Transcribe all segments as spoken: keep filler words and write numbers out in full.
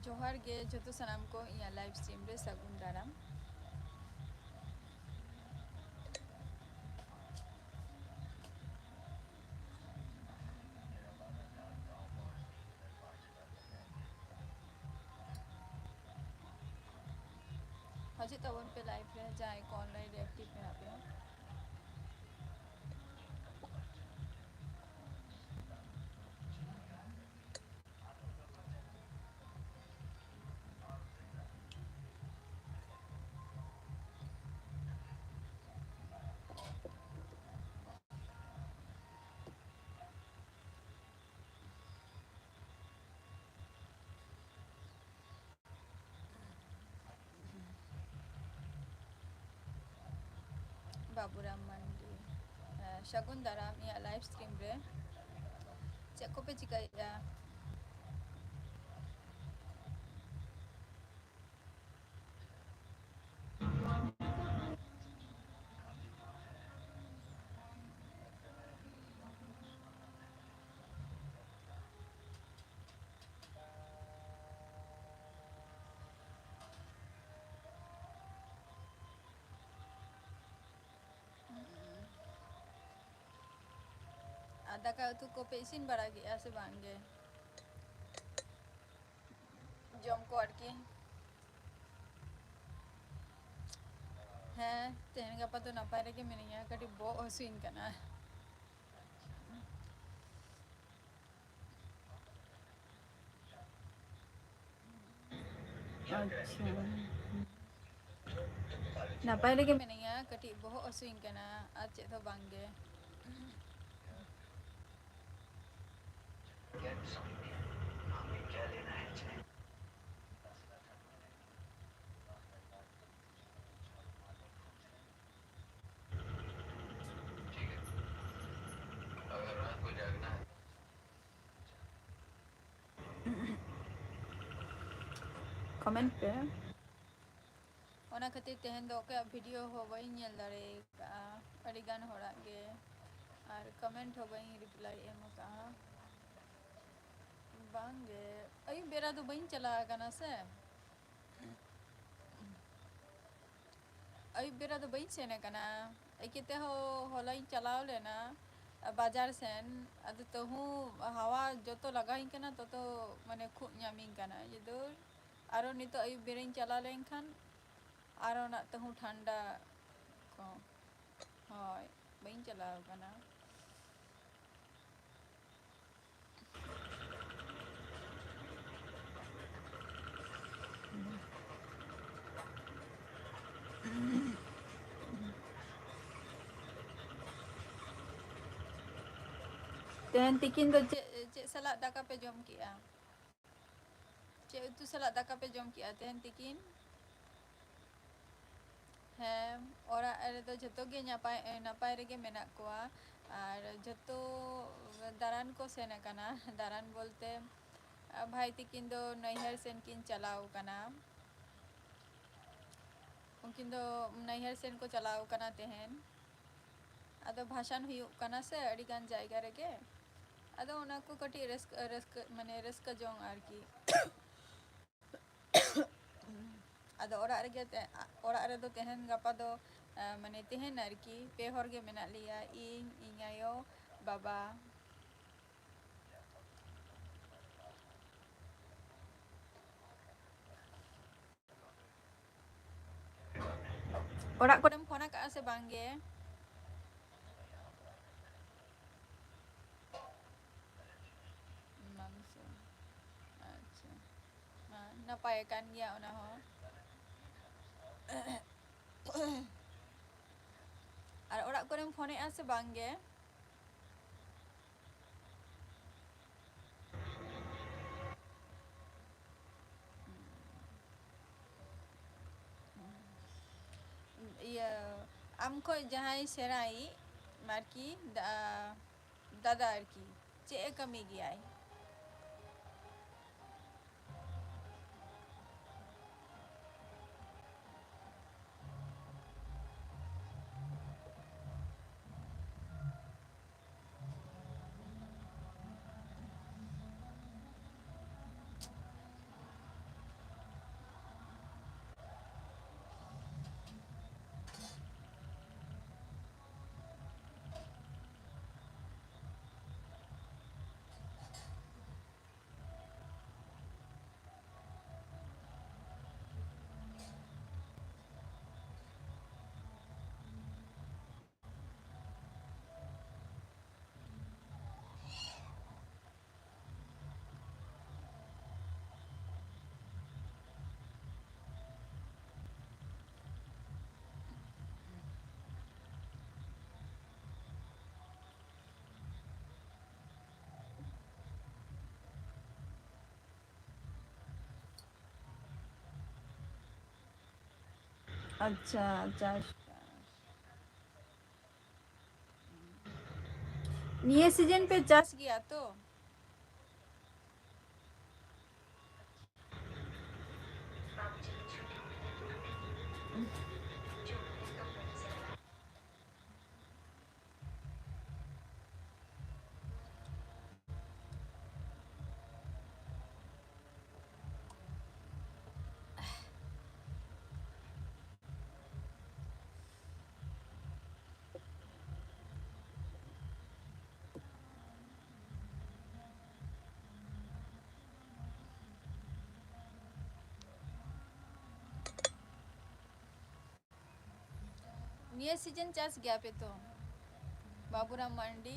ᱡᱚᱦᱟᱨ ᱜᱮ ᱡᱚᱛᱚ ᱥᱟᱱᱟᱢ ᱠᱚ ᱤᱧᱟᱹᱜ live stream ᱨᱮ ᱥᱟᱹᱜᱩᱱ ᱫᱟᱨᱟᱢ᱾ ᱦᱤᱡᱩᱜ ᱛᱟᱵᱚᱱ ᱯᱮ live ᱨᱮ, ᱡᱟᱦᱟᱸᱭ ᱠᱚ online ᱨᱮ active ᱢᱮᱱᱟᱜ ᱯᱮᱭᱟ᱾ ᱵᱟᱵᱩᱨᱟᱢ ᱢᱟᱱᱰᱤ, ᱮ, ᱥᱟᱹᱜᱩᱱ ᱫᱟᱨᱟᱢ ᱤᱧᱟᱹᱜ live stream ᱨᱮ᱾ ᱪᱮᱫ ᱠᱚᱯᱮ ᱪᱤᱠᱟᱹᱭᱮᱫᱼᱟ? ᱟᱨ ᱫᱟᱠᱟ ᱩᱛᱩ ᱠᱚᱯᱮ ᱤᱥᱤᱱ ᱵᱟᱲᱟ ᱠᱮᱜᱼᱟ ᱥᱮ ᱵᱟᱝ ᱜᱮ? ᱡᱚᱢ ᱠᱚ ᱟᱨᱠᱤ᱾ ᱦᱮᱸ, ᱛᱮᱦᱮᱧ ᱜᱟᱯᱟ ᱫᱚ ᱱᱟᱯᱟᱭ ᱨᱮᱜᱮ ᱢᱤᱱᱟᱹᱧᱟ, ᱠᱟᱹᱴᱤᱡ ᱵᱚᱦᱚᱜ ᱦᱟᱹᱥᱩᱧ ᱠᱟᱱᱟ᱾ ᱟᱪᱪᱷᱟ, ᱱᱟᱯᱟᱭ ᱨᱮᱜᱮ ᱢᱤᱱᱟᱹᱧᱟ, ᱠᱟᱹᱴᱤᱡ ᱵᱚᱦᱚᱜ ᱦᱟᱹᱥᱩᱧ ᱠᱟᱱᱟ, ᱟᱨ ᱪᱮᱫ ᱦᱚᱸ ᱵᱟᱝ ᱜᱮ᱾ Comment ᱯᱮ᱾ ᱚᱱᱟ ᱠᱷᱟᱹᱛᱤᱨ ᱛᱮᱦᱮᱧ ᱫᱚ ᱚᱠᱚᱭᱟᱜ video ᱦᱚᱸ ᱵᱟᱹᱧ ᱧᱮᱞ ᱫᱟᱲᱮ ᱟᱠᱟᱫᱼᱟ, ᱟᱹᱰᱤ ᱜᱟᱱ ᱦᱚᱲᱟᱜ ᱜᱮ, ᱟᱨ comment ᱦᱚᱸ ᱵᱟᱹᱧ reply ᱮᱢ ᱟᱠᱟᱫᱼᱟ᱾ ᱵᱟᱝ ᱜᱮ, ᱟᱹᱭᱩᱵ ᱵᱮᱲᱟ ᱫᱚ ᱵᱟᱹᱧ ᱪᱟᱞᱟᱣ ᱟᱠᱟᱱᱟ ᱥᱮ᱾ ᱟᱹᱭᱩᱵ ᱵᱮᱲᱟ ᱫᱚ ᱵᱟᱹᱧ ᱥᱮᱱ ᱟᱠᱟᱱᱟ᱾ ᱮᱠᱮ ᱛᱮᱦᱚᱸ ᱦᱚᱞᱟᱧ ᱪᱟᱞᱟᱣ ᱞᱮᱱᱟ ᱵᱟᱡᱟᱨ ᱥᱮᱱ, ᱟᱫᱚ ᱛᱟᱹᱦᱩ ᱦᱟᱣᱟ ᱡᱚᱛᱚ ᱞᱟᱜᱟᱣᱤᱧ ᱠᱟᱱᱟ, ᱛᱚᱛᱚ ᱢᱟᱱᱮ ᱠᱷᱩᱜ ᱧᱟᱢᱤᱧ ᱠᱟᱱᱟ᱾ ᱡᱩᱫᱟᱹ ᱟᱨᱚ ᱱᱤᱛᱚᱜ ᱟᱹᱭᱩᱵ ᱵᱮᱲᱟᱧ ᱪᱟᱞᱟᱣ ᱞᱮᱱᱠᱷᱟᱱ ᱟᱨᱚ ᱱᱟᱜ ᱛᱟᱹᱦᱩ ᱴᱷᱟᱱᱰᱟ ᱠᱚ᱾ ᱦᱳᱭ, ᱵᱟᱹᱧ ᱪᱟᱞᱟᱣ ᱟᱠᱟᱱᱟ᱾ ᱛᱮᱦᱮᱧ ᱛᱤᱠᱤᱱ ᱫᱚ ᱪᱮᱫ, ᱪᱮᱫ ᱥᱟᱞᱟᱜ ᱫᱟᱠᱟ ᱯᱮ ᱡᱚᱢ ᱠᱮᱜᱼᱟ? ᱪᱮᱫ ᱩᱛᱩ ᱥᱟᱞᱟᱜ ᱫᱟᱠᱟ ᱯᱮ ᱡᱚᱢ ᱠᱮᱜᱼᱟ ᱛᱮᱦᱮᱧ ᱛᱤᱠᱤᱱ? ᱦᱮᱸ, ᱚᱲᱟᱜ ᱨᱮᱫᱚ ᱡᱷᱚᱛᱚ ᱜᱮ ᱱᱟᱯᱟᱭ, ᱱᱟᱯᱟᱭ ᱨᱮᱜᱮ ᱢᱮᱱᱟᱜ ᱠᱚᱣᱟ᱾ ᱟᱨ ᱡᱷᱚᱛᱚ ᱫᱟᱬᱟᱱ ᱠᱚ ᱥᱮᱱ ᱟᱠᱟᱱᱟ᱾ ᱫᱟᱬᱟᱱ ᱵᱚᱞᱛᱮ, ᱵᱷᱟᱭ ᱛᱤᱠᱤᱱ ᱫᱚ ᱱᱟᱹᱭᱦᱟᱹᱨ ᱥᱮᱱ ᱠᱤᱱ ᱪᱟᱞᱟᱣ ᱟᱠᱟᱱᱟ᱾ ᱩᱱᱠᱤᱱ ᱫᱚ ᱱᱟᱹᱭᱦᱟᱹᱨ ᱥᱮᱱ ᱠᱚ ᱪᱟᱞᱟᱣ ᱟᱠᱟᱱᱟ ᱛᱮᱦᱮᱧ᱾ ᱟᱫᱚ ᱵᱷᱟᱥᱟᱱ ᱦᱩᱭᱩᱜ ᱠᱟᱱᱟ ᱥᱮ ᱟᱹᱰᱤ ᱜᱟᱱ ᱡᱟᱭᱜᱟ ᱨᱮᱜᱮ᱾ ᱟᱫᱚ ᱚᱱᱟ ᱠᱚ ᱠᱟᱹᱴᱤᱡ ᱨᱟᱹᱥᱠᱟᱹ, ᱨᱟᱹᱥᱠᱟᱹ, ᱢᱟᱱᱮ ᱨᱟᱹᱥᱠᱟᱹ ᱡᱚᱝ ᱟᱨᱠᱤ᱾ ᱟᱫᱚ ᱚᱲᱟᱜ ᱨᱮᱜᱮ ᱛᱮ-, ᱚᱲᱟᱜ ᱨᱮᱫᱚ ᱛᱮᱦᱮᱧ ᱜᱟᱯᱟ ᱫᱚ, ᱟ, ᱢᱟᱱᱮ ᱛᱮᱦᱮᱧ ᱟᱨᱠᱤ ᱯᱮ ᱦᱚᱲ ᱜᱮ ᱢᱮᱱᱟᱜ ᱞᱮᱭᱟ, ᱤᱧ, ᱤᱧ ᱟᱭᱳ, ᱵᱟᱵᱟ᱾ ᱚᱲᱟᱜ ᱠᱚᱨᱮᱢ ᱯᱷᱳᱱ ᱟᱠᱟᱫᱼᱟ ᱥᱮ ᱵᱟᱝ ᱜᱮ? ᱵᱟᱝ ᱥᱮ᱾ ᱟᱪᱪᱷᱟ, ᱢᱟ, ᱱᱟᱯᱟᱭ ᱟᱠᱟᱱ ᱜᱮᱭᱟ ᱚᱱᱟ ᱦᱚᱸ᱾ ᱟᱨ ᱚᱲᱟᱜ ᱠᱚᱨᱮᱢ ᱯᱷᱳᱱᱮᱫᱼᱟ ᱥᱮ ᱵᱟᱝ ᱜᱮ? ᱤᱭᱟᱹ, ᱟᱢ ᱠᱷᱚᱡ ᱡᱟᱦᱟᱸᱭ ᱥᱮᱬᱟᱭᱤᱡ ᱟᱨᱠᱤ, ᱫᱟ-, ᱫᱟᱫᱟ ᱟᱨᱠᱤ, ᱪᱮᱫ ᱮ ᱠᱟᱹᱢᱤ ᱜᱮᱭᱟᱭ? ᱟᱪᱪᱷᱟ, ᱪᱟᱥ᱾ ᱱᱤᱭᱟᱹ ᱥᱤᱡᱤᱱ ᱯᱮ ᱪᱟᱥ ᱜᱮᱭᱟ ᱛᱚ? ᱱᱤᱭᱟᱹ ᱥᱤᱡᱤᱱ ᱪᱟᱥ ᱜᱮᱭᱟ ᱯᱮ ᱛᱚ, ᱵᱟᱵᱩᱨᱟᱢ ᱢᱟᱱᱰᱤ?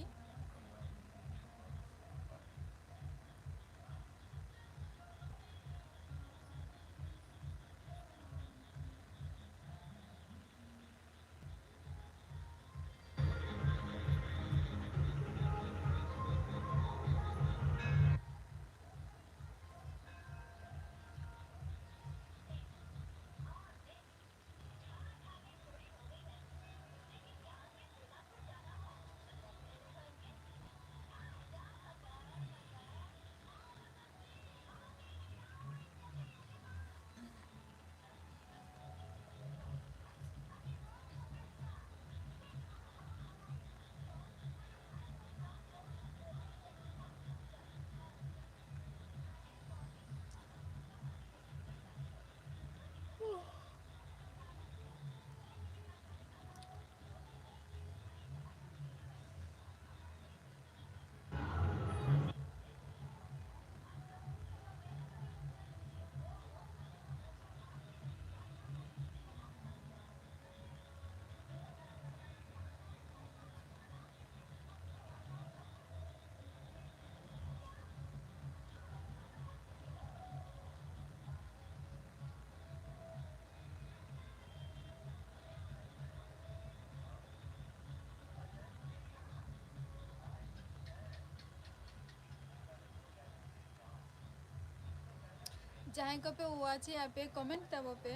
ᱡᱟᱦᱟᱸᱭ ᱠᱚᱯᱮ watch ᱮᱜᱼᱟ ᱯᱮ, comment ᱛᱟᱵᱚ ᱯᱮ᱾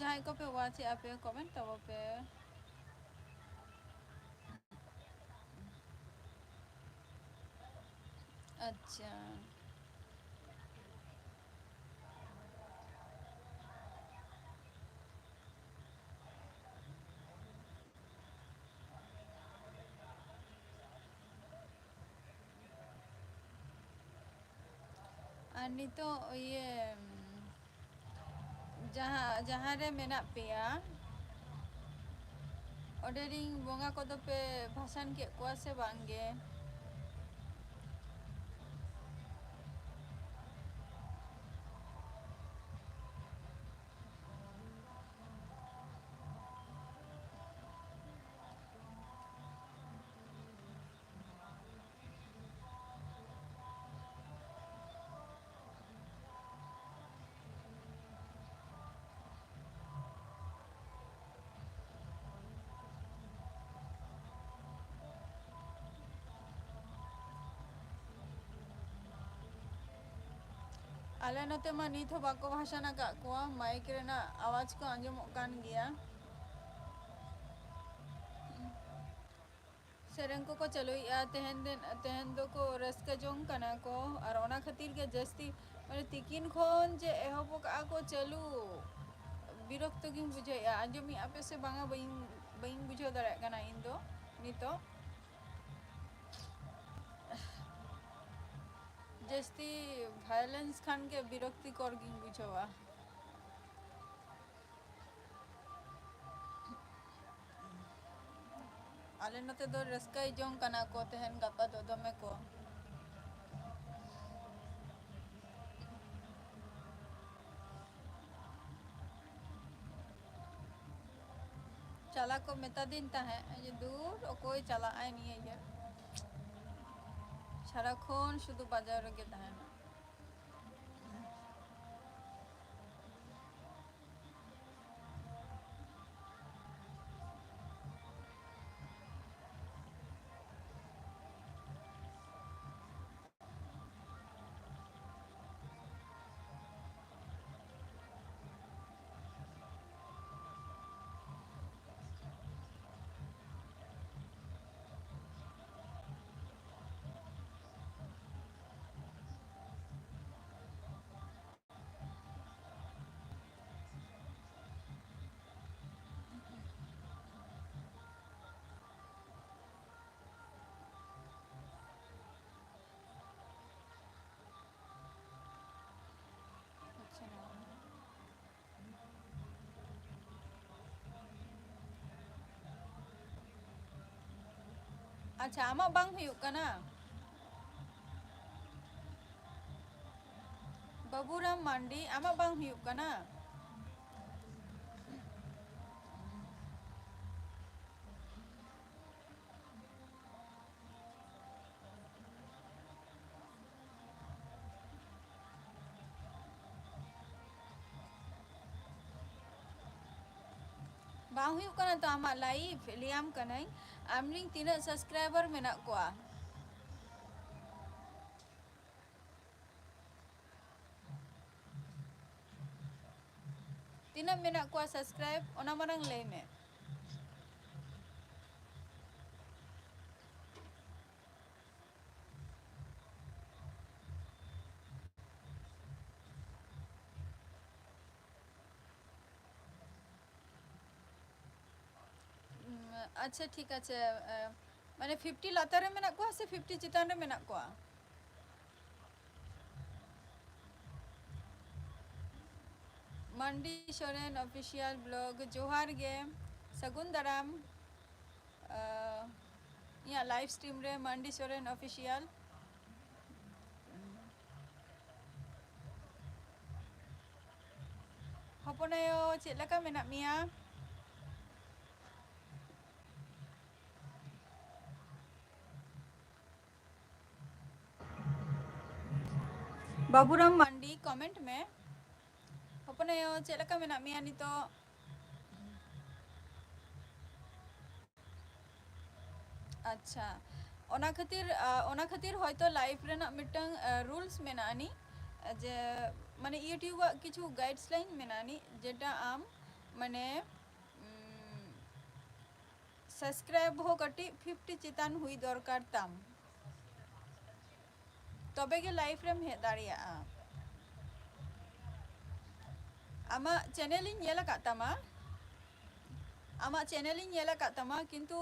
ᱡᱟᱦᱟᱸᱭ ᱠᱚᱯᱮ ᱣᱟᱪᱮᱫᱼᱟ ᱯᱮ, ᱠᱚᱢᱮᱱᱴ ᱛᱟᱵᱚ ᱯᱮ᱾ ᱟᱪᱪᱷᱟ᱾ ᱟᱨ ᱱᱤᱛᱚᱜ ᱤᱭᱟᱹ, ᱡᱟᱦᱟᱸ, ᱡᱟᱦᱟᱸ ᱨᱮ ᱢᱮᱱᱟᱜ ᱯᱮᱭᱟ, ᱚᱸᱰᱮ ᱨᱤᱱ ᱵᱚᱸᱜᱟ ᱠᱚᱫᱚ ᱯᱮ ᱵᱷᱟᱥᱟᱱ ᱠᱮᱫ ᱠᱚᱣᱟ ᱥᱮ ᱵᱟᱝ ᱜᱮ? ᱟᱞᱮ ᱱᱚᱛᱮ ᱢᱟ ᱱᱤᱛ ᱦᱚᱸ ᱵᱟᱠᱚ ᱵᱷᱟᱥᱟᱱ ᱟᱠᱟᱫ ᱠᱚᱣᱟ, ᱢᱟᱭᱤᱠ ᱨᱮᱱᱟᱜ ᱟᱣᱟᱡᱽ ᱠᱚ ᱟᱸᱡᱚᱢᱚᱜ ᱠᱟᱱ ᱜᱮᱭᱟ᱾ ᱥᱮᱨᱮᱧ ᱠᱚᱠᱚ ᱪᱟᱹᱞᱩᱭᱮᱫᱼᱟ, ᱛᱮᱦᱮᱧ ᱫᱤᱱ, ᱛᱮᱦᱮᱧ ᱫᱚᱠᱚ ᱨᱟᱹᱥᱠᱟᱹ ᱡᱚᱝ ᱠᱟᱱᱟ ᱠᱚ, ᱟᱨ ᱚᱱᱟ ᱠᱷᱟᱹᱛᱤᱨ ᱜᱮ ᱡᱟᱹᱥᱛᱤ, ᱢᱟᱱᱮ, ᱛᱤᱠᱤᱱ ᱠᱷᱚᱱ ᱡᱮ ᱮᱦᱚᱵ ᱠᱟᱜᱼᱟ ᱠᱚ ᱪᱟᱹᱞᱩ, ᱵᱤᱨᱚᱠᱛᱚ ᱜᱤᱧ ᱵᱩᱡᱷᱟᱹᱣᱮᱫᱼᱟ᱾ ᱟᱸᱡᱚᱢᱮᱫᱼᱟ ᱯᱮ ᱥᱮ ᱵᱟᱝᱟ, ᱵᱟᱹᱧ, ᱵᱟᱹᱧ ᱵᱩᱡᱷᱟᱹᱣ ᱫᱟᱲᱮᱭᱟᱜ ᱠᱟᱱᱟ ᱤᱧ ᱫᱚ ᱱᱤᱛᱚᱜ᱾ ᱡᱟᱹᱥᱛᱤ ᱵᱷᱟᱭᱞᱮᱱᱥ ᱠᱷᱟᱱ ᱜᱮ ᱵᱤᱨᱚᱠᱛᱤᱠᱚᱨ ᱜᱤᱧ ᱵᱩᱡᱷᱟᱹᱣᱟ᱾ ᱟᱞᱮ ᱱᱚᱛᱮ ᱫᱚ ᱨᱟᱹᱥᱠᱟᱹᱭ ᱡᱚᱝ ᱠᱟᱱᱟ ᱠᱚ ᱛᱮᱦᱮᱧ ᱜᱟᱯᱟ ᱫᱚ ᱫᱚᱢᱮ ᱠᱚ᱾ ᱪᱟᱞᱟᱜ ᱠᱚ ᱢᱮᱛᱟ ᱫᱤᱧ ᱛᱟᱦᱮᱸᱫ, ᱡᱮ ᱫᱩᱨ, ᱚᱠᱚᱭ ᱪᱟᱞᱟᱜ ᱟᱭ ᱱᱤᱭᱟᱹ ᱤᱭᱟᱹ, ᱥᱟᱨᱟᱠᱷᱚᱱ ᱥᱩᱫᱷᱩ ᱵᱟᱡᱟᱨ ᱨᱮᱜᱮ ᱛᱟᱦᱮᱱᱟ᱾ ᱟᱪᱪᱷᱟ, ᱟᱢᱟᱜ ᱵᱟᱝ ᱦᱩᱭᱩᱜ ᱠᱟᱱᱟ? ᱵᱟᱹᱵᱩᱨᱟᱢ ᱢᱟᱱᱰᱤ, ᱟᱢᱟᱜ ᱵᱟᱝ ᱦᱩᱭᱩᱜ ᱠᱟᱱᱟ? ᱵᱟᱝ ᱦᱩᱭᱩᱜ ᱠᱟᱱᱟ ᱛᱚ ᱟᱢᱟᱜ ᱞᱟᱭᱤᱵᱷ? ᱞᱟᱹᱭᱟᱢ ᱠᱟᱹᱱᱟᱹᱧ, ᱟᱢᱨᱤᱱ ᱛᱤᱱᱟᱹᱜ ᱥᱟᱵᱥᱠᱨᱟᱭᱵᱟᱨ ᱢᱮᱱᱟᱜ ᱠᱚᱣᱟ? ᱛᱤᱱᱟᱹᱜ ᱢᱮᱱᱟᱜ ᱠᱚᱣᱟ ᱥᱟᱵᱥᱠᱨᱟᱭᱤᱵ, ᱚᱱᱟ ᱢᱟᱲᱟᱝ ᱞᱟᱹᱭ ᱢᱮ᱾ ᱩᱢ, ᱟᱪᱪᱷᱟ, ᱴᱷᱤᱠ ᱟᱪᱷᱮ᱾ ᱮ, ᱢᱟᱱᱮ, ᱯᱷᱤᱯᱴᱤ ᱞᱟᱛᱟᱨ ᱨᱮ ᱢᱮᱱᱟᱜ ᱠᱚᱣᱟ ᱥᱮ ᱯᱷᱤᱯᱴᱤ ᱪᱮᱛᱟᱱ ᱨᱮ ᱢᱮᱱᱟᱜ ᱠᱚᱣᱟ? ᱢᱟᱱᱰᱤ ᱥᱚᱨᱮᱱ ᱚᱯᱷᱤᱥᱤᱭᱟᱞ ᱵᱞᱚᱜ, ᱡᱚᱦᱟᱨ ᱜᱮ, ᱥᱟᱹᱜᱩᱱ ᱫᱟᱨᱟᱢ᱾ ᱟᱸ, ᱤᱧᱟᱹᱜ ᱞᱟᱭᱤᱵᱷ ᱥᱴᱨᱤᱢ ᱨᱮ ᱢᱟᱱᱰᱤ ᱥᱚᱨᱮᱱ ᱚᱯᱷᱤᱥᱤᱭᱟᱞ᱾ ᱦᱚᱯᱚᱱ ᱟᱭᱳ, ᱪᱮᱫ ᱞᱮᱠᱟ ᱢᱮᱱᱟᱜ ᱢᱮᱭᱟ? ᱵᱟᱵᱩᱨᱟᱢ ᱢᱟᱱᱰᱤ, ᱠᱚᱢᱮᱱᱴ ᱢᱮ᱾ ᱦᱚᱯᱚᱱ ᱟᱭᱳ, ᱪᱮᱫ ᱞᱮᱠᱟ ᱢᱮᱱᱟᱜ ᱢᱮᱭᱟ ᱱᱤᱛᱚᱜ? ᱟᱪᱪᱷᱟ, ᱚᱱᱟ ᱠᱷᱟᱹᱛᱤᱨ, ᱟ, ᱚᱱᱟ ᱠᱷᱟᱹᱛᱤᱨ ᱦᱚᱭᱛᱚ ᱞᱟᱭᱤᱵᱷ ᱨᱮᱱᱟᱜ ᱢᱤᱫᱴᱟᱝ, ᱟ, ᱨᱩᱞᱥ ᱢᱮᱱᱟᱜ ᱟᱹᱱᱤᱡ, ᱡᱮ, ᱢᱟᱱᱮ, YouTube ᱟᱜ ᱠᱤᱪᱷᱩ ᱜᱟᱭᱤᱰᱥ ᱞᱟᱭᱤᱱ ᱢᱮᱱᱟᱜ ᱟᱹᱱᱤᱡ, ᱡᱮᱴᱟ ᱟᱢ, ᱢᱟᱱᱮ, ᱩᱢ, ᱥᱟᱵᱥᱠᱨᱟᱭᱤᱵ ᱦᱚᱸ ᱠᱟᱹᱴᱤᱡ ᱯᱷᱤᱯᱴᱤ ᱪᱮᱛᱟᱱ ᱦᱩᱭ ᱫᱚᱨᱠᱟᱨ ᱛᱟᱢ, ᱛᱚᱵᱮ ᱜᱮ ᱞᱟᱭᱤᱵᱷ ᱨᱮᱢ ᱦᱮᱡ ᱫᱟᱲᱮᱭᱟᱜᱼᱟ᱾ ᱟᱢᱟᱜ ᱪᱮᱱᱮᱞ ᱤᱧ ᱧᱮᱞ ᱟᱠᱟᱫ ᱛᱟᱢᱟ, ᱟᱢᱟᱜ ᱪᱮᱱᱮᱞ ᱤᱧ ᱧᱮᱞ ᱟᱠᱟᱫ ᱛᱟᱢᱟ, ᱠᱤᱱᱛᱩ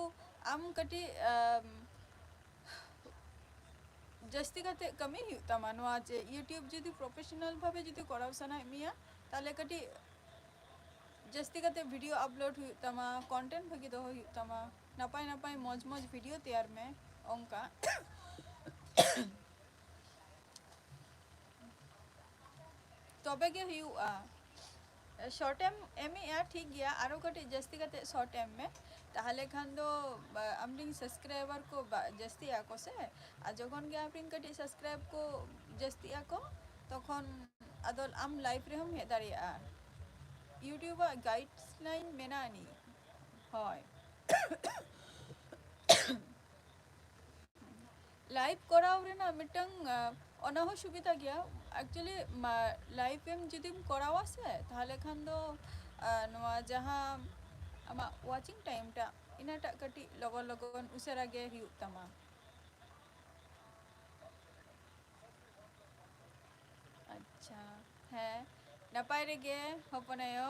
ᱟᱢ ᱠᱟᱹᱴᱤᱡ, ᱟᱢ, ᱡᱟᱹᱥᱛᱤ ᱠᱟᱛᱮ ᱠᱟᱹᱢᱤ ᱦᱩᱭᱩᱜ ᱛᱟᱢᱟ᱾ ᱱᱚᱣᱟ ᱡᱮ YouTube ᱡᱩᱫᱤ ᱯᱨᱚᱯᱷᱮᱥᱚᱱᱟᱞ ᱵᱷᱟᱵᱮ ᱡᱩᱫᱤ ᱠᱚᱨᱟᱣ ᱥᱟᱱᱟᱭᱮᱫ ᱢᱮᱭᱟ, ᱛᱟᱦᱞᱮ ᱠᱟᱹᱴᱤᱡ ᱡᱟᱹᱥᱛᱤ ᱠᱟᱛᱮ ᱵᱷᱤᱰᱤᱭᱳ ᱟᱯᱞᱳᱰ ᱦᱩᱭᱩᱜ ᱛᱟᱢᱟ, ᱠᱚᱱᱴᱮᱱᱴ ᱵᱷᱟᱹᱜᱤ ᱫᱚᱦᱚ ᱦᱩᱭᱩᱜ ᱛᱟᱢᱟ᱾ ᱱᱟᱯᱟᱭ ᱱᱟᱯᱟᱭ ᱢᱚᱡᱽ ᱢᱚᱡᱽ ᱵᱷᱤᱰᱤᱭᱳ ᱛᱮᱭᱟᱨ ᱢᱮ ᱚᱱᱠᱟ᱾ ᱛᱚᱵᱮ ᱜᱮ ᱦᱩᱭᱩᱜᱼᱟ᱾ ᱥᱚᱨᱴ ᱮᱢ ᱮᱢᱮᱜᱼᱟ, ᱴᱷᱤᱠ ᱜᱮᱭᱟ, ᱟᱨᱚ ᱠᱟᱹᱴᱤᱡ ᱡᱟᱹᱥᱛᱤ ᱠᱟᱛᱮ ᱥᱚᱨᱴ ᱮᱢ ᱢᱮ, ᱛᱟᱦᱚᱞᱮ ᱠᱷᱟᱱ ᱫᱚ, ᱟ, ᱟᱢᱨᱮᱱ ᱥᱟᱵᱥᱠᱨᱟᱭᱵᱟᱨ ᱠᱚ ᱵᱟ-, ᱡᱟᱹᱥᱛᱤᱜ ᱟᱠᱚ ᱥᱮ᱾ ᱟᱨ ᱡᱚᱠᱷᱚᱱ ᱜᱮ ᱟᱢᱨᱮᱱ ᱠᱟᱹᱴᱤᱡ ᱥᱟᱵᱥᱠᱨᱟᱭᱤᱵ ᱠᱚ ᱡᱟᱹᱥᱛᱤᱜ ᱟᱠᱚ, ᱛᱚᱠᱷᱚᱱ ᱟᱫᱚ ᱟᱢ ᱞᱟᱭᱤᱵᱷ ᱨᱮᱦᱚᱸᱢ ᱦᱮᱡ ᱫᱟᱲᱮᱭᱟᱜᱼᱟ᱾ YouTube ᱟᱜ ᱜᱟᱭᱤᱰᱞᱟᱭᱤᱱ ᱢᱮᱱᱟᱜ ᱟᱹᱱᱤᱡ᱾ ᱦᱳᱭ᱾ ᱞᱟᱭᱤᱵᱷ ᱠᱚᱨᱟᱣ ᱨᱮᱱᱟᱜ ᱢᱤᱫᱴᱟᱝ, ᱟ, ᱚᱱᱟ ᱦᱚᱸ ᱥᱩᱵᱤᱫᱷᱟ ᱜᱮᱭᱟ᱾ Actually, ᱢᱟ-, ᱞᱟᱭᱤᱵᱷ ᱮᱢ ᱡᱩᱫᱤᱢ ᱠᱚᱨᱟᱣᱟ ᱥᱮ, ᱛᱟᱦᱚᱞᱮ ᱠᱷᱟᱱ ᱫᱚ, ᱟ, ᱱᱚᱣᱟ ᱡᱟᱦᱟᱸ ᱟᱢᱟᱜ ᱣᱟᱪᱤᱝ ᱴᱟᱭᱤᱢ ᱴᱟᱜ, ᱤᱱᱟᱹᱴᱟᱜ ᱠᱟᱹᱴᱤᱡ ᱞᱚᱜᱚᱱ ᱞᱚᱜᱚᱱ ᱩᱥᱟᱹᱨᱟ ᱜᱮ ᱦᱩᱭᱩᱜ ᱛᱟᱢᱟ᱾ ᱟᱪᱪᱷᱟ, ᱦᱮᱸ, ᱱᱟᱯᱟᱭ ᱨᱮᱜᱮ ᱦᱚᱯᱚᱱ ᱟᱭᱳ᱾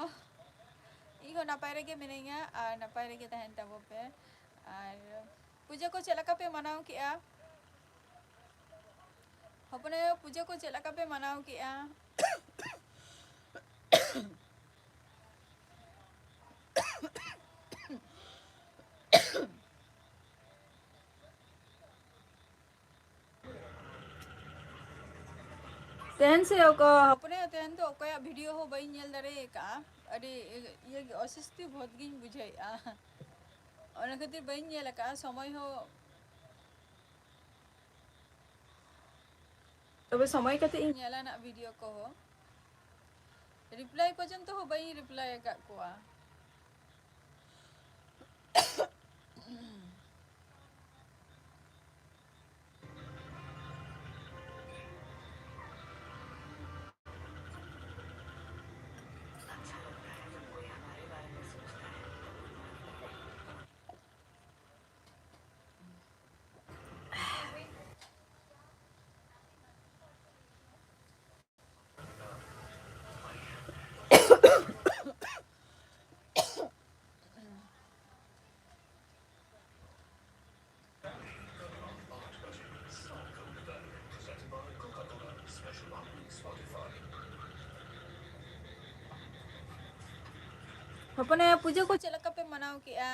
ᱤᱧ ᱦᱚᱸ ᱱᱟᱯᱟᱭ ᱨᱮᱜᱮ ᱢᱤᱱᱟᱹᱧᱟ ᱟᱨ ᱱᱟᱯᱟᱭ ᱨᱮᱜᱮ ᱛᱟᱦᱮᱱ ᱛᱟᱵᱚ ᱯᱮ᱾ ᱟᱨ ᱯᱩᱡᱟᱹ ᱠᱚ ᱪᱮᱫ ᱞᱮᱠᱟ ᱯᱮ ᱢᱟᱱᱟᱣ ᱠᱮᱜᱼᱟ? ᱦᱚᱯᱚᱱ ᱟᱭᱳ, ᱯᱩᱡᱟᱹ ᱠᱚ ᱪᱮᱫ ᱞᱮᱠᱟ ᱯᱮ ᱢᱟᱱᱟᱣ ᱠᱮᱜᱼᱟ? ᱛᱮᱦᱮᱧ ᱥᱮ ᱚᱠᱚ-, ᱦᱚᱯᱚᱱ ᱟᱭᱳ, ᱛᱮᱦᱮᱧ ᱫᱚ ᱚᱠᱚᱭᱟᱜ ᱵᱷᱤᱰᱤᱭᱳ ᱦᱚᱸ ᱵᱟᱹᱧ ᱧᱮᱞ ᱫᱟᱲᱮ ᱟᱠᱟᱫᱼᱟ᱾ ᱟᱹᱰᱤ ᱤᱭᱟᱹ ᱜᱮ, ᱚᱥᱚᱥᱛᱤ ᱵᱚᱦᱩᱛ ᱜᱤᱧ ᱵᱩᱡᱷᱟᱹᱣᱮᱫᱼᱟ᱾ ᱚᱱᱟ ᱠᱷᱟᱹᱛᱤᱨ ᱵᱟᱹᱧ ᱧᱮᱞ ᱟᱠᱟᱫᱼᱟ᱾ ᱥᱚᱢᱚᱭ ᱦᱚᱸ, ᱛᱚᱵᱮ ᱥᱚᱢᱚᱭ ᱠᱟᱛᱮ ᱤᱧ ᱧᱮᱞᱟ ᱱᱟᱜ ᱵᱷᱤᱰᱤᱭᱳ ᱠᱚᱦᱚᱸ᱾ ᱨᱤᱯᱞᱟᱭ ᱯᱚᱨᱡᱚᱱᱛᱚ ᱦᱚᱸ ᱵᱟᱹᱧ ᱨᱤᱯᱞᱟᱭ ᱟᱠᱟᱫ ᱠᱚᱣᱟ᱾ ᱦᱚᱯᱚᱱ ᱟᱭᱳ, ᱯᱩᱡᱟᱹ ᱠᱚ ᱪᱮᱫ ᱞᱮᱠᱟ ᱯᱮ ᱢᱟᱱᱟᱣ ᱠᱮᱜᱼᱟ?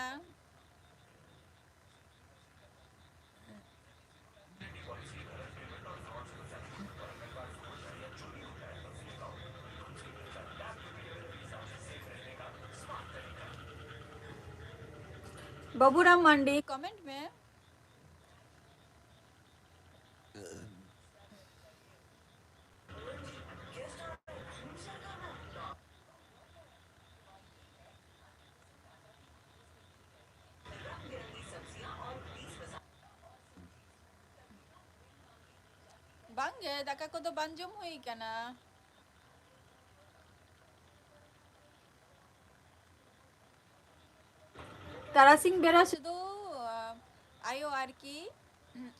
ᱵᱟᱹᱵᱩᱨᱟᱢ ᱢᱟᱱᱰᱤ, comment ᱢᱮ᱾ ᱵᱟᱝᱜᱮ, ᱫᱟᱠᱟ ᱠᱚᱫᱚ ᱵᱟᱝ ᱡᱚᱢ ᱦᱩᱭ ᱠᱟᱱᱟ᱾ ᱛᱟᱨᱟᱥᱤᱧ ᱵᱮᱲᱟ ᱥᱩᱫᱷᱩ, ᱟ, ᱟᱭᱳ ᱟᱨᱠᱤ,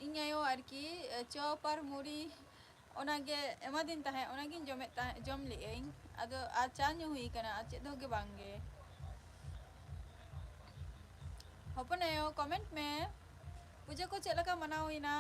ᱤᱧ ᱟᱭᱳ ᱟᱨᱠᱤ, ᱪᱚᱯ ᱟᱨ ᱢᱩᱲᱤ ᱚᱱᱟᱜᱮ ᱮᱢᱟᱫᱤᱧ ᱛᱟᱦᱮᱸᱫ, ᱚᱱᱟᱜᱤᱧ ᱡᱚᱢᱮᱫ ᱛᱟᱦᱮᱸᱫ, ᱡᱚᱢ ᱞᱮᱜ ᱟᱹᱧ᱾ ᱟᱫᱚ ᱟᱨ ᱪᱟ ᱧᱩ ᱦᱩᱭ ᱠᱟᱱᱟ, ᱟᱨ ᱪᱮᱫ ᱦᱚᱸ ᱜᱮ ᱵᱟᱝ ᱜᱮ᱾ ᱦᱚᱯᱚᱱ ᱟᱭᱳ, comment ᱢᱮ, ᱯᱩᱡᱟᱹ ᱠᱚ ᱪᱮᱫ ᱞᱮᱠᱟ ᱢᱟᱱᱟᱣ ᱦᱩᱭᱱᱟ?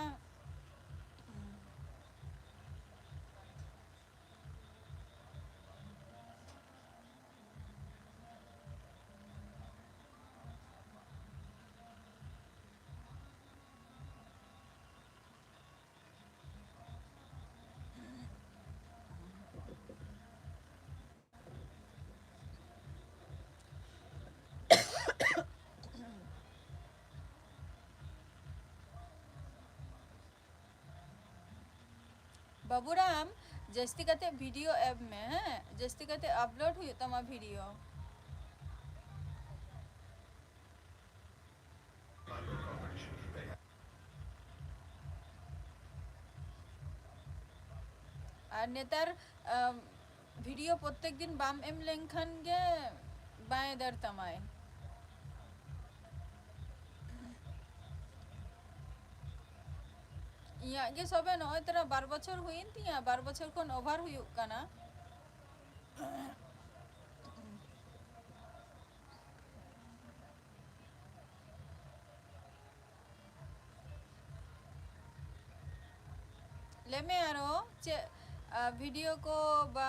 ᱵᱟᱹᱵᱩᱨᱟᱢ, ᱡᱟᱹᱥᱛᱤ ᱠᱟᱛᱮ video ᱮᱢ ᱢᱮ, ᱦᱮᱸ? ᱡᱟᱹᱥᱛᱤ ᱠᱟᱛᱮ upload ᱦᱩᱭᱩᱜ ᱛᱟᱢᱟ video᱾ ᱟᱨ ᱱᱮᱛᱟᱨ, ᱟᱢ, video ᱯᱨᱚᱛᱮᱠ ᱫᱤᱱ ᱵᱟᱢ ᱮᱢ ᱞᱮᱱᱠᱷᱟᱱ ᱜᱮ ᱵᱟᱭ ᱫᱟᱹᱲ ᱛᱟᱢᱟᱭ᱾ ᱤᱧᱟᱹᱜ ᱜᱮ ᱥᱚᱵᱮ ᱱᱚᱜᱼᱚᱭ ᱛᱚᱨᱟ ᱵᱟᱨ ᱵᱚᱪᱷᱚᱨ ᱦᱩᱭᱮᱱ ᱛᱤᱧᱟ, ᱵᱟᱨ ᱵᱚᱪᱷᱚᱨ ᱠᱷᱚᱱ over ᱦᱩᱭᱩᱜ ᱠᱟᱱᱟ᱾ ᱞᱟᱹᱭ ᱢᱮ ᱟᱨᱚ ᱪᱮᱫ, ᱟ, video ᱠᱚ ᱵᱟ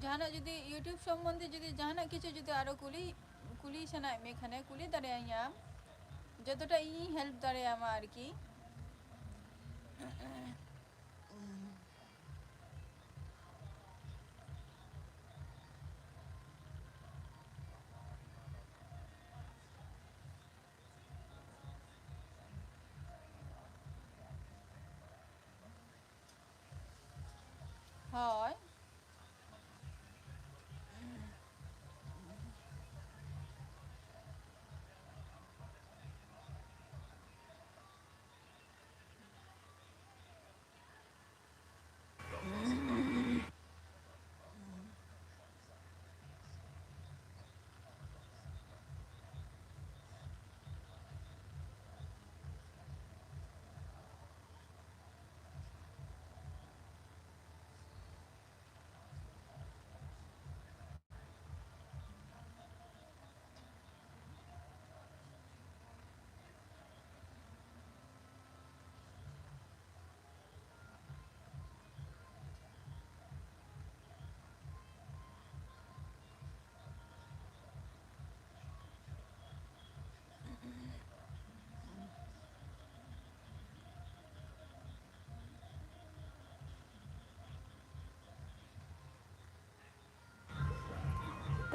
ᱡᱟᱦᱟᱱᱟᱜ ᱡᱩᱫᱤ YouTube ᱥᱚᱢᱵᱚᱱᱫᱷᱮ ᱡᱩᱫᱤ ᱡᱟᱦᱟᱱᱟᱜ ᱠᱤᱪᱷᱩ ᱡᱩᱫᱤ ᱟᱨᱚ ᱠᱩᱞᱤ, ᱠᱩᱞᱤ ᱥᱟᱱᱟᱭᱮᱫ ᱢᱮ ᱠᱷᱟᱱᱮ ᱠᱩᱞᱤ ᱫᱟᱲᱮᱭᱟᱹᱧᱟᱢ, ᱡᱚᱛᱚᱴᱟ ᱤᱧᱤᱧ help ᱫᱟᱲᱮᱭᱟᱢᱟ ᱟᱨᱠᱤ᱾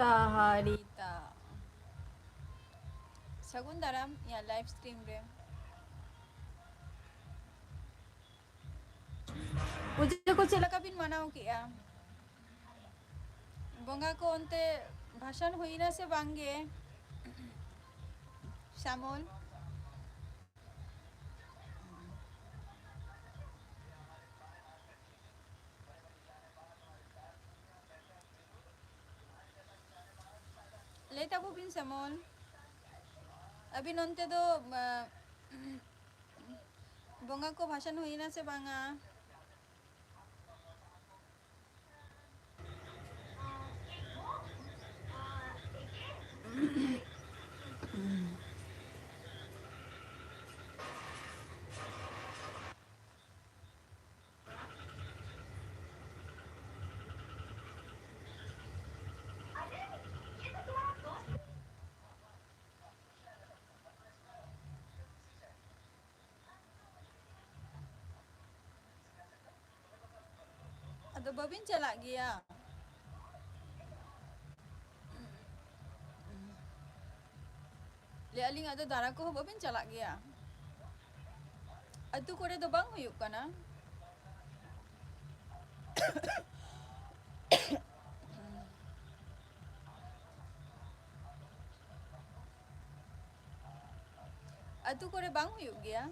ᱦᱟᱨᱤᱛᱟ, ᱦᱟᱨᱤᱛᱟ᱾ ᱥᱟᱹᱜᱩᱱ ᱫᱟᱨᱟᱢ ᱤᱧᱟᱹᱜ live stream ᱨᱮ᱾ ᱯᱩᱡᱟᱹ ᱠᱚ ᱪᱮᱫ ᱞᱮᱠᱟ ᱵᱤᱱ ᱢᱟᱱᱟᱣ ᱠᱮᱜᱼᱟ? ᱵᱚᱸᱜᱟ ᱠᱚ ᱚᱱᱛᱮ ᱵᱷᱟᱥᱟᱱ ᱦᱩᱭᱱᱟ ᱥᱮ ᱵᱟᱝ ᱜᱮ, ᱥᱟᱢᱚᱞ? ᱞᱟᱹᱭ ᱛᱟᱵᱚ ᱵᱤᱱ ᱥᱟᱢᱚᱞ, ᱟᱹᱵᱤᱱ ᱚᱱᱛᱮ ᱫᱚ, ᱟ, ᱵᱚᱸᱜᱟ ᱠᱚ ᱵᱷᱟᱥᱟᱱ ᱦᱩᱭᱱᱟ ᱥᱮ ᱵᱟᱝᱟ? ᱟᱫᱚ ᱵᱟᱹᱵᱤᱱ ᱪᱟᱞᱟᱜ ᱜᱮᱭᱟ? ᱞᱟᱹᱭ ᱟᱹᱞᱤᱧ, ᱟᱫᱚ ᱫᱟᱬᱟ ᱠᱚᱦᱚᱸ ᱵᱟᱹᱵᱤᱱ ᱪᱟᱞᱟᱜ ᱜᱮᱭᱟ? ᱟᱹᱛᱩ ᱠᱚᱨᱮ ᱫᱚ ᱵᱟᱝ ᱦᱩᱭᱩᱜ ᱠᱟᱱᱟ? ᱟᱹᱛᱩ ᱠᱚᱨᱮ ᱵᱟᱝ ᱦᱩᱭᱩᱜ ᱜᱮᱭᱟ?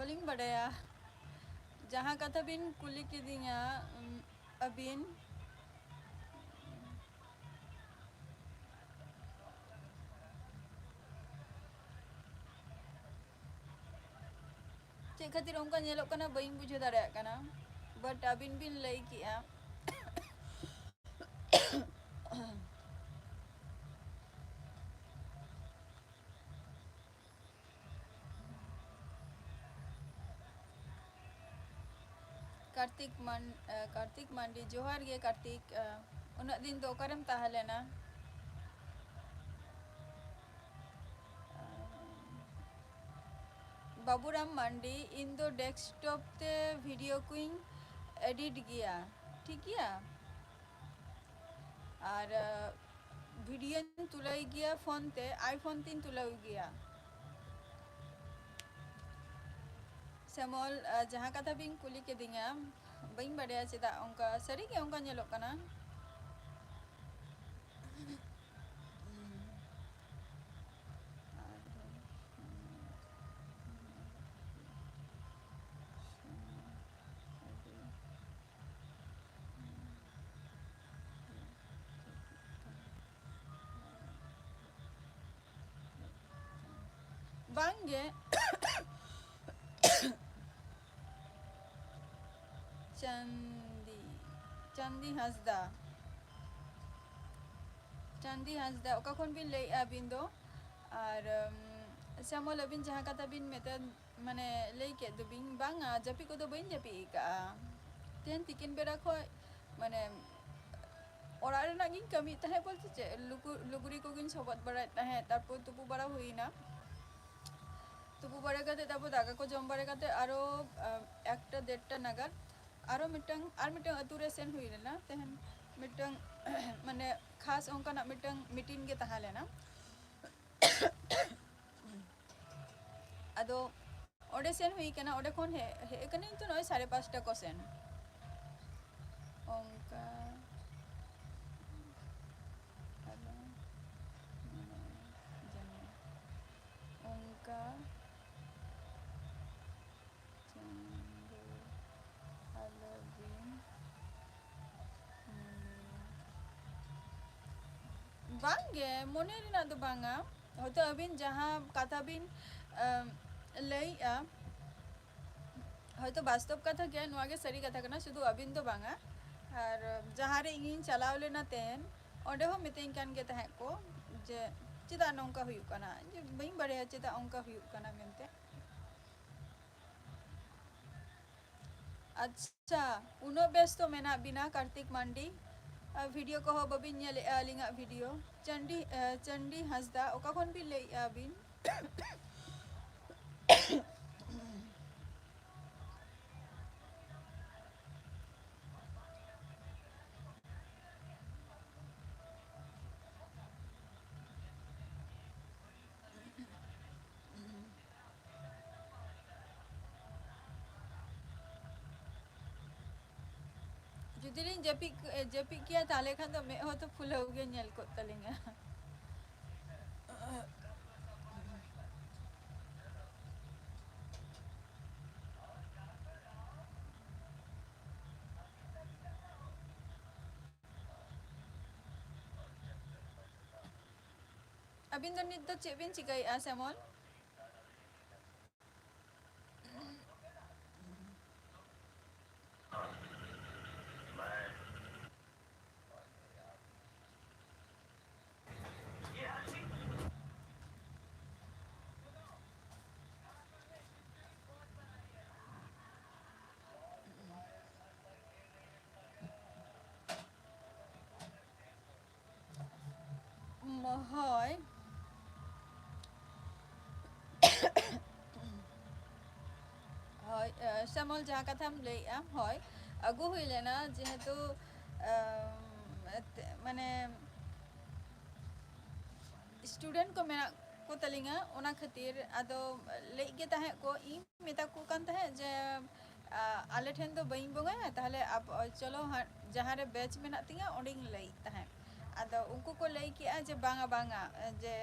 ᱵᱟᱹᱞᱤᱧ ᱵᱟᱰᱟᱭᱟ᱾ ᱡᱟᱦᱟᱸ ᱠᱟᱛᱷᱟ ᱵᱤᱱ ᱠᱩᱞᱤ ᱠᱤᱫᱤᱧᱟ, ᱩᱢ, ᱟᱹᱵᱤᱱ ᱪᱮᱫ ᱠᱷᱟᱹᱛᱤᱨ ᱚᱱᱠᱟ ᱧᱮᱞᱚᱜ ᱠᱟᱱᱟ ᱵᱟᱹᱧ ᱵᱩᱡᱷᱟᱹᱣ ᱫᱟᱲᱮᱭᱟᱜ ᱠᱟᱱᱟ, but ᱟᱹᱵᱤᱱ ᱵᱤᱱ ᱞᱟᱹᱭ ᱠᱮᱜᱼᱟ᱾ ᱠᱟᱨᱛᱤᱠ ᱢᱟᱱ-, ᱮ, ᱠᱟᱨᱛᱤᱠ ᱢᱟᱱᱰᱤ, ᱡᱚᱦᱟᱨ ᱜᱮ ᱠᱟᱨᱛᱤᱠ᱾ ᱮ, ᱩᱱᱟᱹᱜ ᱫᱤᱱ ᱫᱚ ᱚᱠᱟᱨᱮᱢ ᱛᱟᱦᱮᱸ ᱞᱮᱱᱟ? ᱵᱟᱵᱩᱨᱟᱢ ᱢᱟᱱᱰᱤ, ᱤᱧ ᱫᱚ desktop ᱛᱮ video ᱠᱚᱧ edit ᱜᱮᱭᱟ, ᱴᱷᱤᱠ ᱜᱮᱭᱟ? ᱟᱨ, ᱮ, videoᱧ ᱛᱩᱞᱟᱹᱣ ᱜᱮᱭᱟ phone ᱛᱮ, iPhone ᱛᱤᱧ ᱛᱩᱞᱟᱹᱣ ᱜᱮᱭᱟ᱾ ᱥᱮᱢᱚᱞ, ᱮ, ᱡᱟᱦᱟᱸ ᱠᱟᱛᱷᱟ ᱵᱤᱱ ᱠᱩᱞᱤ ᱠᱤᱫᱤᱧᱟ, ᱵᱟᱹᱧ ᱵᱟᱰᱟᱭᱟ ᱪᱮᱫᱟᱜ ᱚᱱᱠᱟ, ᱥᱟᱹᱨᱤᱜᱮ ᱚᱱᱠᱟ ᱧᱮᱞᱚᱜ ᱠᱟᱱᱟ᱾ ᱵᱟᱝᱜᱮ᱾ ᱪᱟᱸᱫᱤ, ᱪᱟᱸᱫᱤ ᱦᱟᱸᱥᱫᱟ᱾ ᱪᱟᱸᱫᱤ ᱦᱟᱸᱥᱫᱟ, ᱚᱠᱟ ᱠᱷᱚᱱ ᱵᱤᱱ ᱞᱟᱹᱭᱮᱫᱼᱟ ᱟᱹᱵᱤᱱ ᱫᱚ? ᱟᱨ, ᱩᱢ, ᱥᱮ ᱟᱢ ᱚᱞ ᱟᱹᱵᱤᱱ ᱡᱟᱦᱟᱸ ᱠᱟᱛᱷᱟ ᱵᱤᱱ ᱢᱮᱛᱟ, ᱢᱟᱱᱮ, ᱞᱟᱹᱭ ᱠᱮᱫ ᱫᱚᱵᱤᱱ, ᱵᱟᱝᱟ, ᱡᱟᱹᱯᱤᱫ ᱠᱚᱫᱚ ᱵᱟᱹᱧ ᱡᱟᱹᱯᱤᱫ ᱟᱠᱟᱫᱼᱟ᱾ ᱛᱮᱦᱮᱧ ᱛᱤᱠᱤᱱ ᱵᱮᱲᱟ ᱠᱷᱚᱱ, ᱢᱟᱱᱮ, ᱚᱲᱟᱜ ᱨᱮᱱᱟᱜ ᱜᱤᱧ ᱠᱟᱹᱢᱤᱭᱮᱫ ᱛᱟᱦᱮᱸᱫ ᱵᱚᱞᱛᱮ ᱪᱮᱫ, ᱞᱩᱜᱩ-, ᱞᱩᱜᱽᱲᱤ ᱠᱚᱜᱤᱧ ᱥᱚᱵᱚᱫ ᱵᱟᱲᱟᱭᱮᱫ ᱛᱟᱦᱮᱸᱫ, ᱛᱟᱨᱯᱚᱨ ᱛᱩᱯᱩ ᱵᱟᱲᱟ ᱦᱩᱭᱱᱟ᱾ ᱛᱩᱯᱩ ᱵᱟᱲᱟ ᱠᱟᱛᱮ, ᱛᱟᱨᱯᱚᱨ ᱫᱟᱠᱟ ᱠᱚ ᱡᱚᱢ ᱵᱟᱲᱟ ᱠᱟᱛᱮ ᱟᱨᱚ, ᱟᱢ, ᱮᱠᱴᱟ ᱰᱮᱲᱴᱟ ᱱᱟᱜᱟᱫ ᱟᱨᱚ ᱢᱤᱫᱴᱟᱝ, ᱟᱨ ᱢᱤᱫᱴᱟᱝ ᱟᱹᱛᱩ ᱨᱮ ᱥᱮᱱ ᱦᱩᱭ ᱞᱮᱱᱟ᱾ ᱛᱮᱦᱮᱧ ᱢᱤᱫᱴᱟᱝ, ᱢᱟᱱᱮ, ᱠᱷᱟᱥ ᱚᱱᱠᱟᱱᱟᱜ ᱢᱤᱫᱴᱟᱝ meeting ᱜᱮ ᱛᱟᱦᱮᱸ ᱞᱮᱱᱟ᱾ ᱟᱫᱚ ᱚᱸᱰᱮ ᱥᱮᱱ ᱦᱩᱭ ᱠᱟᱱᱟ, ᱚᱸᱰᱮ ᱠᱷᱚᱱ ᱦᱮᱡ, ᱦᱮᱡ ᱠᱟᱹᱱᱟᱹᱧ ᱛᱚ ᱱᱚᱜᱼᱚᱭ ᱥᱟᱲᱮ ᱯᱟᱸᱪᱴᱟ ᱠᱚ ᱥᱮᱱ᱾ ᱚᱱᱠᱟ ᱟᱞᱚ, ᱢᱟᱱᱮ, ᱡᱮᱱᱚ ᱚᱱᱠᱟ ᱵᱟᱝ ᱜᱮ, ᱢᱚᱱᱮ ᱨᱮᱱᱟᱜ ᱫᱚ ᱵᱟᱝᱟ᱾ ᱦᱚᱭᱛᱳ ᱟᱹᱵᱤᱱ ᱡᱟᱦᱟᱸ ᱠᱟᱛᱷᱟ ᱵᱤᱱ, ᱮᱢ, ᱞᱟᱹᱭᱮᱜᱼᱟ, ᱦᱚᱭᱛᱳ ᱵᱟᱥᱛᱚᱵ ᱠᱟᱛᱷᱟ ᱜᱮ, ᱱᱚᱣᱟ ᱜᱮ ᱥᱟᱹᱨᱤ ᱠᱟᱛᱷᱟ ᱠᱟᱱᱟ, ᱥᱩᱫᱷᱩ ᱟᱹᱵᱤᱱ ᱫᱚ ᱵᱟᱝᱟ᱾ ᱟᱨ ᱡᱟᱦᱟᱸ ᱨᱮ ᱤᱧᱤᱧ ᱪᱟᱞᱟᱣ ᱞᱮᱱᱟ ᱛᱮᱦᱮᱧ, ᱚᱸᱰᱮ ᱦᱚᱸ ᱢᱤᱛᱟᱹᱧ ᱠᱟᱱ ᱜᱮ ᱛᱟᱦᱮᱸᱫ ᱠᱚ ᱡᱮ, "ᱪᱮᱫᱟᱜ ᱱᱚᱝᱠᱟ ᱦᱩᱭᱩᱜ ᱠᱟᱱᱟ?" ᱡᱮ, "ᱵᱟᱹᱧ ᱵᱟᱲᱟᱭᱟ ᱪᱮᱫᱟᱜ ᱚᱱᱠᱟ ᱦᱩᱭᱩᱜ ᱠᱟᱱᱟ" ᱢᱮᱱᱛᱮ᱾ ᱟᱪᱪᱷᱟ, ᱩᱱᱟᱹᱜ ᱵᱮᱥᱛᱚ ᱢᱮᱱᱟᱜ ᱵᱤᱱᱟ ᱠᱟᱨᱛᱤᱠ ᱢᱟᱱᱰᱤ, ᱟᱨ ᱵᱷᱤᱰᱤᱭᱳ ᱠᱚᱦᱚᱸ ᱵᱟᱹᱵᱤᱱ ᱧᱮᱞᱮᱜᱼᱟ ᱟᱹᱞᱤᱧᱟᱜ ᱵᱷᱤᱰᱤᱭᱳ᱾ ᱪᱟᱱᱰᱤ, ᱮ, ᱪᱟᱱᱰᱤ ᱦᱟᱸᱥᱫᱟ, ᱚᱠᱟ ᱠᱷᱚᱱ ᱵᱤᱱ ᱞᱟᱹᱭᱮᱜᱼᱟ ᱟᱹᱵᱤᱱ? ᱡᱩᱫᱤ ᱞᱤᱧ ᱡᱟᱹᱯᱤᱫ, ᱡᱟᱹᱯᱤᱫ ᱠᱮᱭᱟ, ᱛᱟᱦᱚᱞᱮ ᱠᱷᱟᱱ ᱫᱚ ᱢᱮᱫ ᱦᱚᱸ ᱛᱚ ᱯᱷᱩᱞᱟᱹᱣ ᱜᱮ ᱧᱮᱞ ᱠᱚᱜ ᱛᱟᱹᱞᱤᱧᱟ᱾ ᱟᱹᱵᱤᱱ ᱫᱚ ᱱᱤᱛ ᱫᱚ ᱪᱮᱫ ᱵᱤᱱ ᱪᱤᱠᱟᱹᱭᱮᱫᱼᱟ, ᱥᱮᱢᱚᱞ? ᱦᱳᱭ᱾ ᱦᱳᱭ, ᱮ, ᱥᱮᱢᱚᱞ, ᱡᱟᱦᱟᱸ ᱠᱟᱛᱷᱟᱢ ᱞᱟᱹᱭᱮᱜᱼᱟ, ᱦᱳᱭ, ᱟᱹᱜᱩ ᱦᱩᱭ ᱞᱮᱱᱟ, ᱡᱮᱦᱮᱛᱩ, ᱮᱢ, ᱮᱛ-, ᱢᱟᱱᱮ, student ᱠᱚ ᱢᱮᱱᱟᱜ ᱠᱚ ᱛᱟᱹᱞᱤᱧᱟ, ᱚᱱᱟ ᱠᱷᱟᱹᱛᱤᱨ᱾ ᱟᱫᱚ ᱞᱟᱹᱭ ᱜᱮ ᱛᱟᱦᱮᱸᱫ ᱠᱚ, ᱤᱧ ᱢᱮᱛᱟ ᱠᱚ ᱠᱟᱱ ᱛᱟᱦᱮᱸᱫ ᱡᱮ, ᱟ, ᱟᱞᱮ ᱴᱷᱮᱱ ᱫᱚ ᱵᱟᱹᱧ ᱵᱚᱸᱜᱟᱭᱟ, ᱛᱟᱦᱞᱮ ᱟᱯ-, ᱪᱚᱞᱚ ᱦᱟᱸᱜ, ᱡᱟᱦᱟᱸ ᱨᱮ batch ᱢᱮᱱᱟᱜ ᱛᱤᱧᱟᱹ, ᱚᱸᱰᱮᱧ ᱞᱟᱹᱭᱮᱫ ᱛᱟᱦᱮᱸᱫ᱾ ᱟᱫᱚ ᱩᱱᱠᱩ ᱠᱚ ᱞᱟᱹᱭ ᱠᱮᱜᱼᱟ ᱡᱮ, "ᱵᱟᱝᱟ, ᱵᱟᱝᱟ, ᱡᱮ,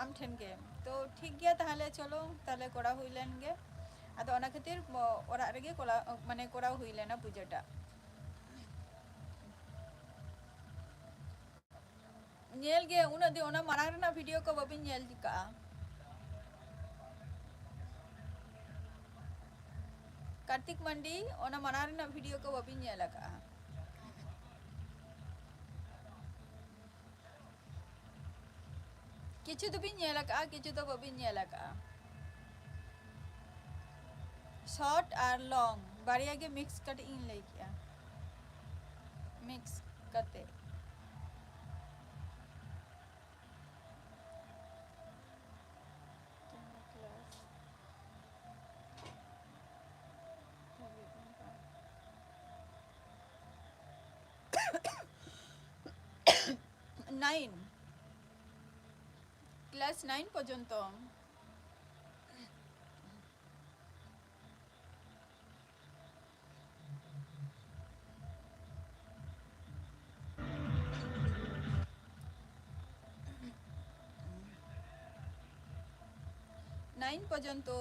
ᱟᱢ ᱴᱷᱮᱱ ᱜᱮ᱾" ᱛᱚ ᱴᱷᱤᱠ ᱜᱮᱭᱟ, ᱛᱟᱦᱞᱮ ᱪᱚᱞᱚ, ᱛᱟᱦᱞᱮ ᱠᱚᱨᱟᱣ ᱦᱩᱭ ᱞᱮᱱ ᱜᱮ᱾ ᱟᱫᱚ ᱚᱱᱟ ᱠᱷᱟᱹᱛᱤᱨ ᱚ-, ᱚᱲᱟᱜ ᱨᱮᱜᱮ ᱠᱚᱞᱟ-, ᱢᱟᱱᱮ ᱠᱚᱨᱟᱣ ᱦᱩᱭ ᱞᱮᱱᱟ ᱯᱩᱡᱟᱹᱴᱟᱜ᱾ ᱧᱮᱞ ᱜᱮ ᱩᱱᱟᱹᱜ ᱫᱤᱱ, ᱚᱱᱟ ᱢᱟᱲᱟᱝ ᱨᱮᱱᱟᱜ ᱵᱷᱤᱰᱤᱭᱳ ᱠᱚ ᱵᱟᱹᱵᱤᱱ ᱧᱮᱞ ᱠᱟᱜᱼᱟ? ᱠᱟᱨᱛᱤᱠ ᱢᱟᱱᱰᱤ, ᱚᱱᱟ ᱢᱟᱲᱟᱝ ᱨᱮᱱᱟᱜ ᱵᱷᱤᱰᱤᱭᱳ ᱠᱚ ᱵᱟᱹᱵᱤᱱ ᱧᱮᱞ ᱟᱠᱟᱜᱼᱟ? ᱠᱤᱪᱷᱩ ᱫᱚᱵᱤᱱ ᱧᱮᱞ ᱟᱠᱟᱜᱼᱟ, ᱠᱤᱪᱷᱩ ᱫᱚ ᱵᱟᱹᱵᱤᱱ ᱧᱮᱞ ᱟᱠᱟᱜᱼᱟ᱾ ᱥᱚᱨᱴ ᱟᱨ ᱞᱚᱝ ᱵᱟᱨᱭᱟ ᱜᱮ ᱢᱤᱠᱥ ᱠᱟᱛᱮ ᱤᱧ ᱞᱟᱹᱭ ᱠᱮᱜᱼᱟ, ᱢᱤᱠᱥ ᱠᱟᱛᱮ᱾ ᱱᱟᱭᱤᱱ, ᱠᱞᱟᱥ ᱱᱟᱭᱤᱱ ᱯᱚᱨᱡᱚᱱᱛᱚ᱾ ᱱᱟᱭᱤᱱ ᱯᱚᱨᱡᱚᱱᱛᱚ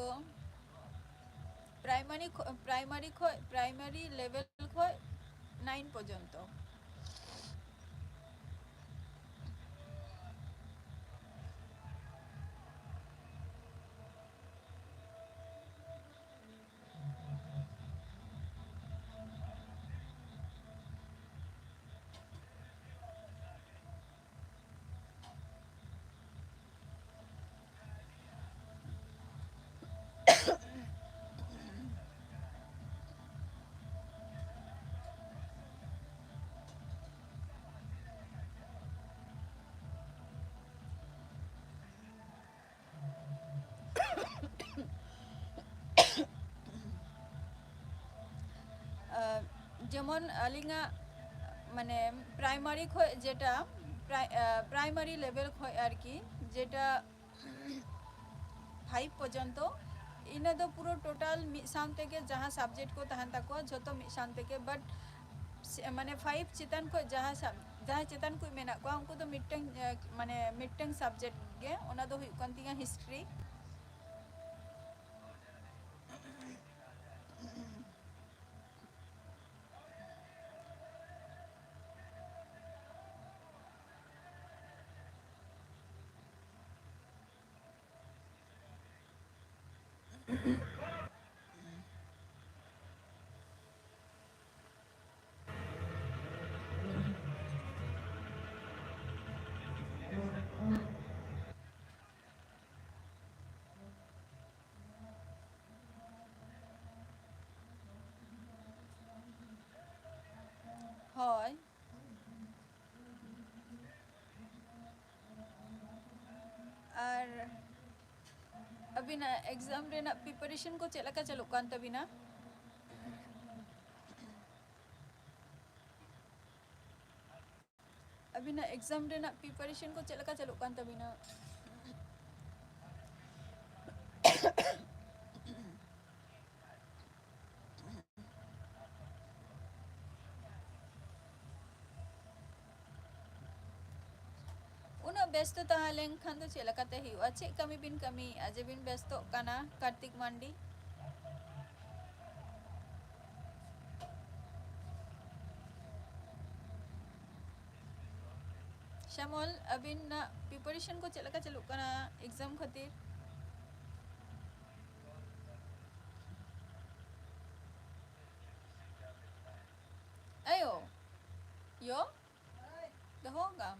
ᱯᱨᱟᱭᱢᱟᱨᱤ ᱠᱷᱚ-, ᱯᱨᱟᱭᱢᱟᱨᱤ ᱠᱷᱚᱡ, ᱯᱨᱟᱭᱢᱟᱨᱤ ᱞᱮᱵᱮᱞ ᱠᱷᱚᱡ ᱱᱟᱭᱤᱱ ᱯᱚᱨᱡᱚᱱᱛᱚ᱾ ᱟᱸ, ᱡᱮᱢᱚᱱ ᱟᱹᱞᱤᱧᱟᱜ ᱢᱟᱱᱮ ᱯᱨᱟᱭᱢᱟᱨᱤ ᱠᱷᱚᱡ ᱡᱮᱴᱟ, ᱯᱨᱟᱭ-, ᱟᱸ, ᱯᱨᱟᱭᱢᱟᱨᱤ ᱞᱮᱵᱮᱞ ᱠᱷᱚᱡ ᱟᱨᱠᱤ, ᱡᱮᱴᱟ ᱯᱷᱟᱭᱤᱵᱷ ᱯᱚᱨᱡᱚᱱᱛᱚ, ᱤᱱᱟᱹ ᱫᱚ ᱯᱩᱨᱟᱹ ᱴᱳᱴᱟᱞ ᱢᱤᱫ ᱥᱟᱶ ᱛᱮᱜᱮ ᱡᱟᱦᱟᱸ ᱥᱟᱵᱡᱮᱠᱴ ᱠᱚ ᱛᱟᱦᱮᱱ ᱛᱟᱠᱚᱣᱟ, ᱡᱷᱚᱛᱚ ᱢᱤᱫ ᱥᱟᱶ ᱛᱮᱜᱮ᱾ ᱵᱟᱴ ᱥᱮ-, ᱢᱟᱱᱮ ᱯᱷᱟᱭᱤᱵᱷ ᱪᱮᱛᱟᱱ ᱠᱷᱚᱡ ᱡᱟᱦᱟᱸ ᱥᱟᱵ-, ᱡᱟᱦᱟᱸᱭ ᱪᱮᱛᱟᱱ ᱠᱚ ᱢᱮᱱᱟᱜ ᱠᱚᱣᱟ, ᱩᱱᱠᱩ ᱫᱚ ᱢᱤᱫᱴᱟᱝ, ᱮ, ᱢᱟᱱᱮ ᱢᱤᱫᱴᱟᱝ ᱥᱟᱵᱡᱮᱠᱴ ᱜᱮ, ᱚᱱᱟ ᱫᱚ ᱦᱩᱭᱩᱜ ᱠᱟᱱ ᱛᱤᱧᱟᱹ ᱦᱤᱥᱴᱨᱤ᱾ ᱟᱹᱵᱤᱱᱟᱜ exam ᱨᱮᱱᱟᱜ preparation ᱠᱚ ᱪᱮᱫ ᱞᱮᱠᱟ ᱪᱟᱹᱞᱩᱜ ᱠᱟᱱ ᱛᱟᱹᱵᱤᱱᱟ? ᱟᱹᱵᱤᱱᱟᱜ exam ᱨᱮᱱᱟᱜ preparation ᱠᱚ ᱪᱮᱫ ᱞᱮᱠᱟ ᱪᱟᱹᱞᱩᱜ ᱠᱟᱱ ᱛᱟᱹᱵᱤᱱᱟ? ᱩᱱᱟᱹᱜ ᱵᱮᱥᱛᱚ ᱛᱟᱦᱮᱸ ᱞᱮᱱᱠᱷᱟᱱ ᱫᱚ ᱪᱮᱫ ᱞᱮᱠᱟᱛᱮ ᱦᱩᱭᱩᱜᱼᱟ? ᱪᱮᱫ ᱠᱟᱹᱢᱤ ᱵᱤᱱ ᱠᱟᱹᱢᱤᱭᱮᱫᱼᱟ ᱡᱮ ᱵᱤᱱ ᱵᱮᱥᱛᱚᱜ ᱠᱟᱱᱟ, ᱠᱟᱨᱛᱤᱠ ᱢᱟᱱᱰᱤ? ᱥᱮᱢᱚᱞ, ᱟᱹᱵᱤᱱᱟᱜ preparation ᱠᱚ ᱪᱮᱫ ᱞᱮᱠᱟ ᱪᱟᱹᱞᱩᱜ ᱠᱟᱱᱟ exam ᱠᱷᱟᱹᱛᱤᱨ? ᱟᱭᱳ, ᱭᱳ, ᱫᱚᱦᱚ ᱠᱟᱜ ᱟᱢ᱾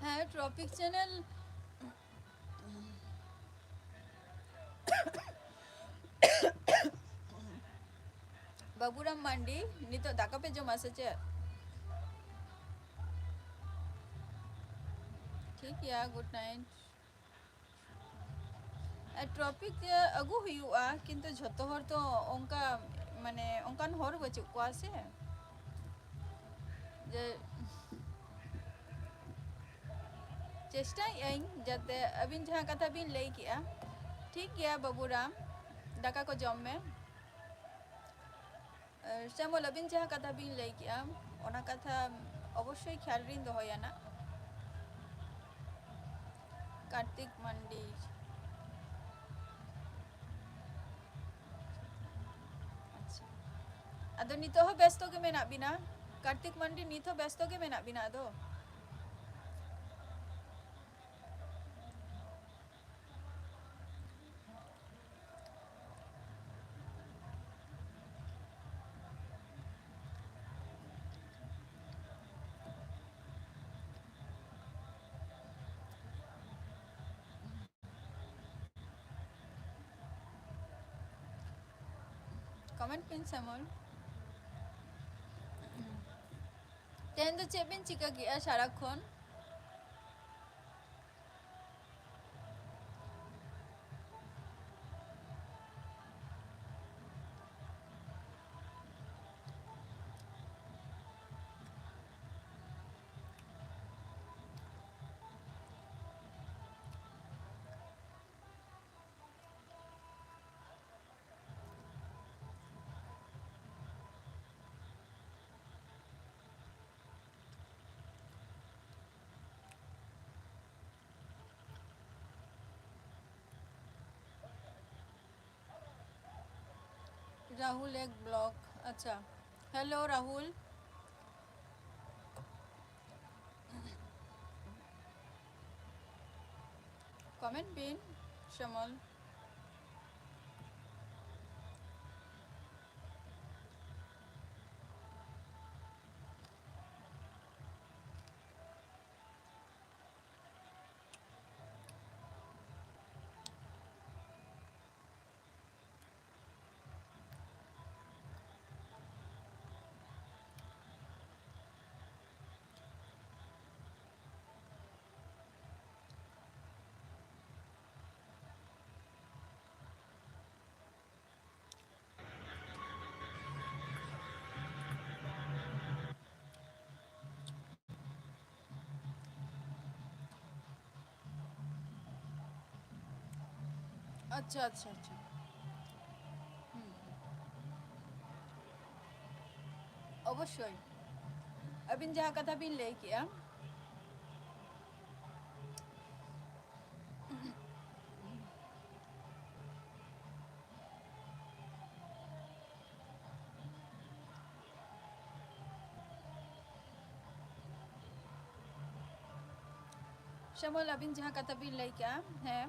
ᱦᱮᱸ, ᱴᱨᱚᱯᱤᱠ ᱪᱮᱱᱮᱞ᱾ ᱵᱟᱹᱵᱩᱨᱟᱢ ᱢᱟᱱᱰᱤ, ᱱᱤᱛᱚᱜ ᱫᱟᱠᱟ ᱯᱮ ᱡᱚᱢᱟ ᱥᱮ ᱪᱮᱫ? ᱴᱷᱤᱠ ᱜᱮᱭᱟ, good night᱾ ᱴᱨᱚᱯᱤᱠ ᱟᱹᱜᱩ ᱦᱩᱭᱩᱜᱼᱟ, ᱠᱤᱱᱛᱩ ᱡᱷᱚᱛᱚ ᱦᱚᱲ ᱛᱚ ᱚᱱᱠᱟ, ᱢᱟᱱᱮ, ᱚᱱᱠᱟᱱ ᱦᱚᱲ ᱵᱟᱹᱪᱩᱜ ᱠᱚᱣᱟ ᱥᱮ, ᱡᱮ ᱪᱮᱥᱴᱟᱭᱮᱫ ᱟᱹᱧ ᱡᱟᱛᱮ ᱟᱹᱵᱤᱱ ᱡᱟᱦᱟᱸ ᱠᱟᱛᱷᱟ ᱵᱤᱱ ᱞᱟᱹᱭ ᱠᱮᱜᱼᱟ᱾ ᱴᱷᱤᱠ ᱜᱮᱭᱟ ᱵᱟᱹᱵᱩᱨᱟᱢ, ᱫᱟᱠᱟ ᱠᱚ ᱡᱚᱢ ᱢᱮ᱾ ᱟᱨ ᱥᱮᱢᱚᱞ, ᱟᱹᱵᱤᱱ ᱡᱟᱦᱟᱸ ᱠᱟᱛᱷᱟ ᱵᱤᱱ ᱞᱟᱹᱭ ᱠᱮᱜᱼᱟ, ᱚᱱᱟ ᱠᱟᱛᱷᱟ ᱚᱵᱚᱥᱥᱳᱭ ᱠᱷᱮᱭᱟᱞ ᱨᱤᱧ ᱫᱚᱦᱚᱭᱟ ᱱᱟᱜ᱾ ᱠᱟᱨᱛᱤᱠ ᱢᱟᱱᱰᱤ᱾ ᱟᱪᱪᱷᱟ, ᱟᱫᱚ ᱱᱤᱛᱚᱜ ᱦᱚᱸ ᱵᱮᱥᱛᱚ ᱜᱮ ᱢᱮᱱᱟᱜ ᱵᱤᱱᱟ? ᱠᱟᱨᱛᱤᱠ ᱢᱟᱱᱰᱤ, ᱱᱤᱛ ᱦᱚᱸ ᱵᱮᱥᱛᱚ ᱜᱮ ᱢᱮᱱᱟᱜ ᱵᱤᱱᱟ ᱟᱫᱚ? Comment ᱯᱤᱱ ᱥᱮ ᱢᱚᱞ᱾ ᱛᱮᱦᱮᱧ ᱫᱚ ᱪᱮᱫ ᱵᱤᱱ ᱪᱤᱠᱟᱹ ᱠᱮᱜᱼᱟ ᱥᱟᱨᱟ ᱠᱷᱚᱱ? ᱨᱟᱦᱩᱞ ᱮᱠ ᱵᱞᱚᱜ, ᱟᱪᱪᱷᱟ᱾ ᱦᱮᱞᱳ ᱨᱟᱦᱩᱞ, comment ᱵᱤᱱ, ᱥᱮᱢᱚᱞ᱾ ᱟᱪᱪᱷᱟ, ᱟᱪᱪᱷᱟ, ᱟᱪᱪᱷᱟ᱾ ᱦᱩᱸ᱾ ᱚᱵᱚᱥᱥᱳᱭ, ᱟᱹᱵᱤᱱ ᱡᱟᱦᱟᱸ ᱠᱟᱛᱷᱟ ᱵᱤᱱ ᱞᱟᱹᱭ ᱠᱮᱜᱼᱟ, ᱥᱮᱢᱚᱞ, ᱟᱹᱵᱤᱱ ᱡᱟᱦᱟᱸ ᱠᱟᱛᱷᱟ ᱵᱤᱱ ᱞᱟᱹᱭ ᱠᱮᱜᱼᱟ, ᱦᱮᱸ,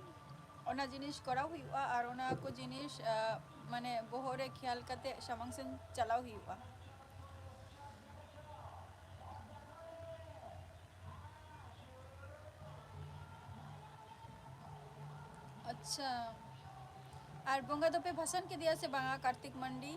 ᱚᱱᱟ ᱡᱤᱱᱤᱥ ᱠᱚᱨᱟᱣ ᱦᱩᱭᱩᱜᱼᱟ ᱟᱨ ᱚᱱᱟ ᱠᱚ ᱡᱤᱱᱤᱥ, ᱟᱸ, ᱢᱟᱱᱮ, ᱵᱚᱦᱚᱜ ᱨᱮ ᱠᱷᱮᱭᱟᱞ ᱠᱟᱛᱮ ᱥᱟᱢᱟᱝ ᱥᱮᱱ ᱪᱟᱞᱟᱣ ᱦᱩᱭᱩᱜᱼᱟ᱾ ᱟᱪᱪᱷᱟ, ᱟᱨ ᱵᱚᱸᱜᱟ ᱫᱚᱯᱮ ᱵᱷᱟᱥᱟᱱ ᱠᱮᱫᱮᱭᱟ ᱥᱮ ᱵᱟᱝᱟ, ᱠᱟᱨᱛᱤᱠ ᱢᱟᱱᱰᱤ?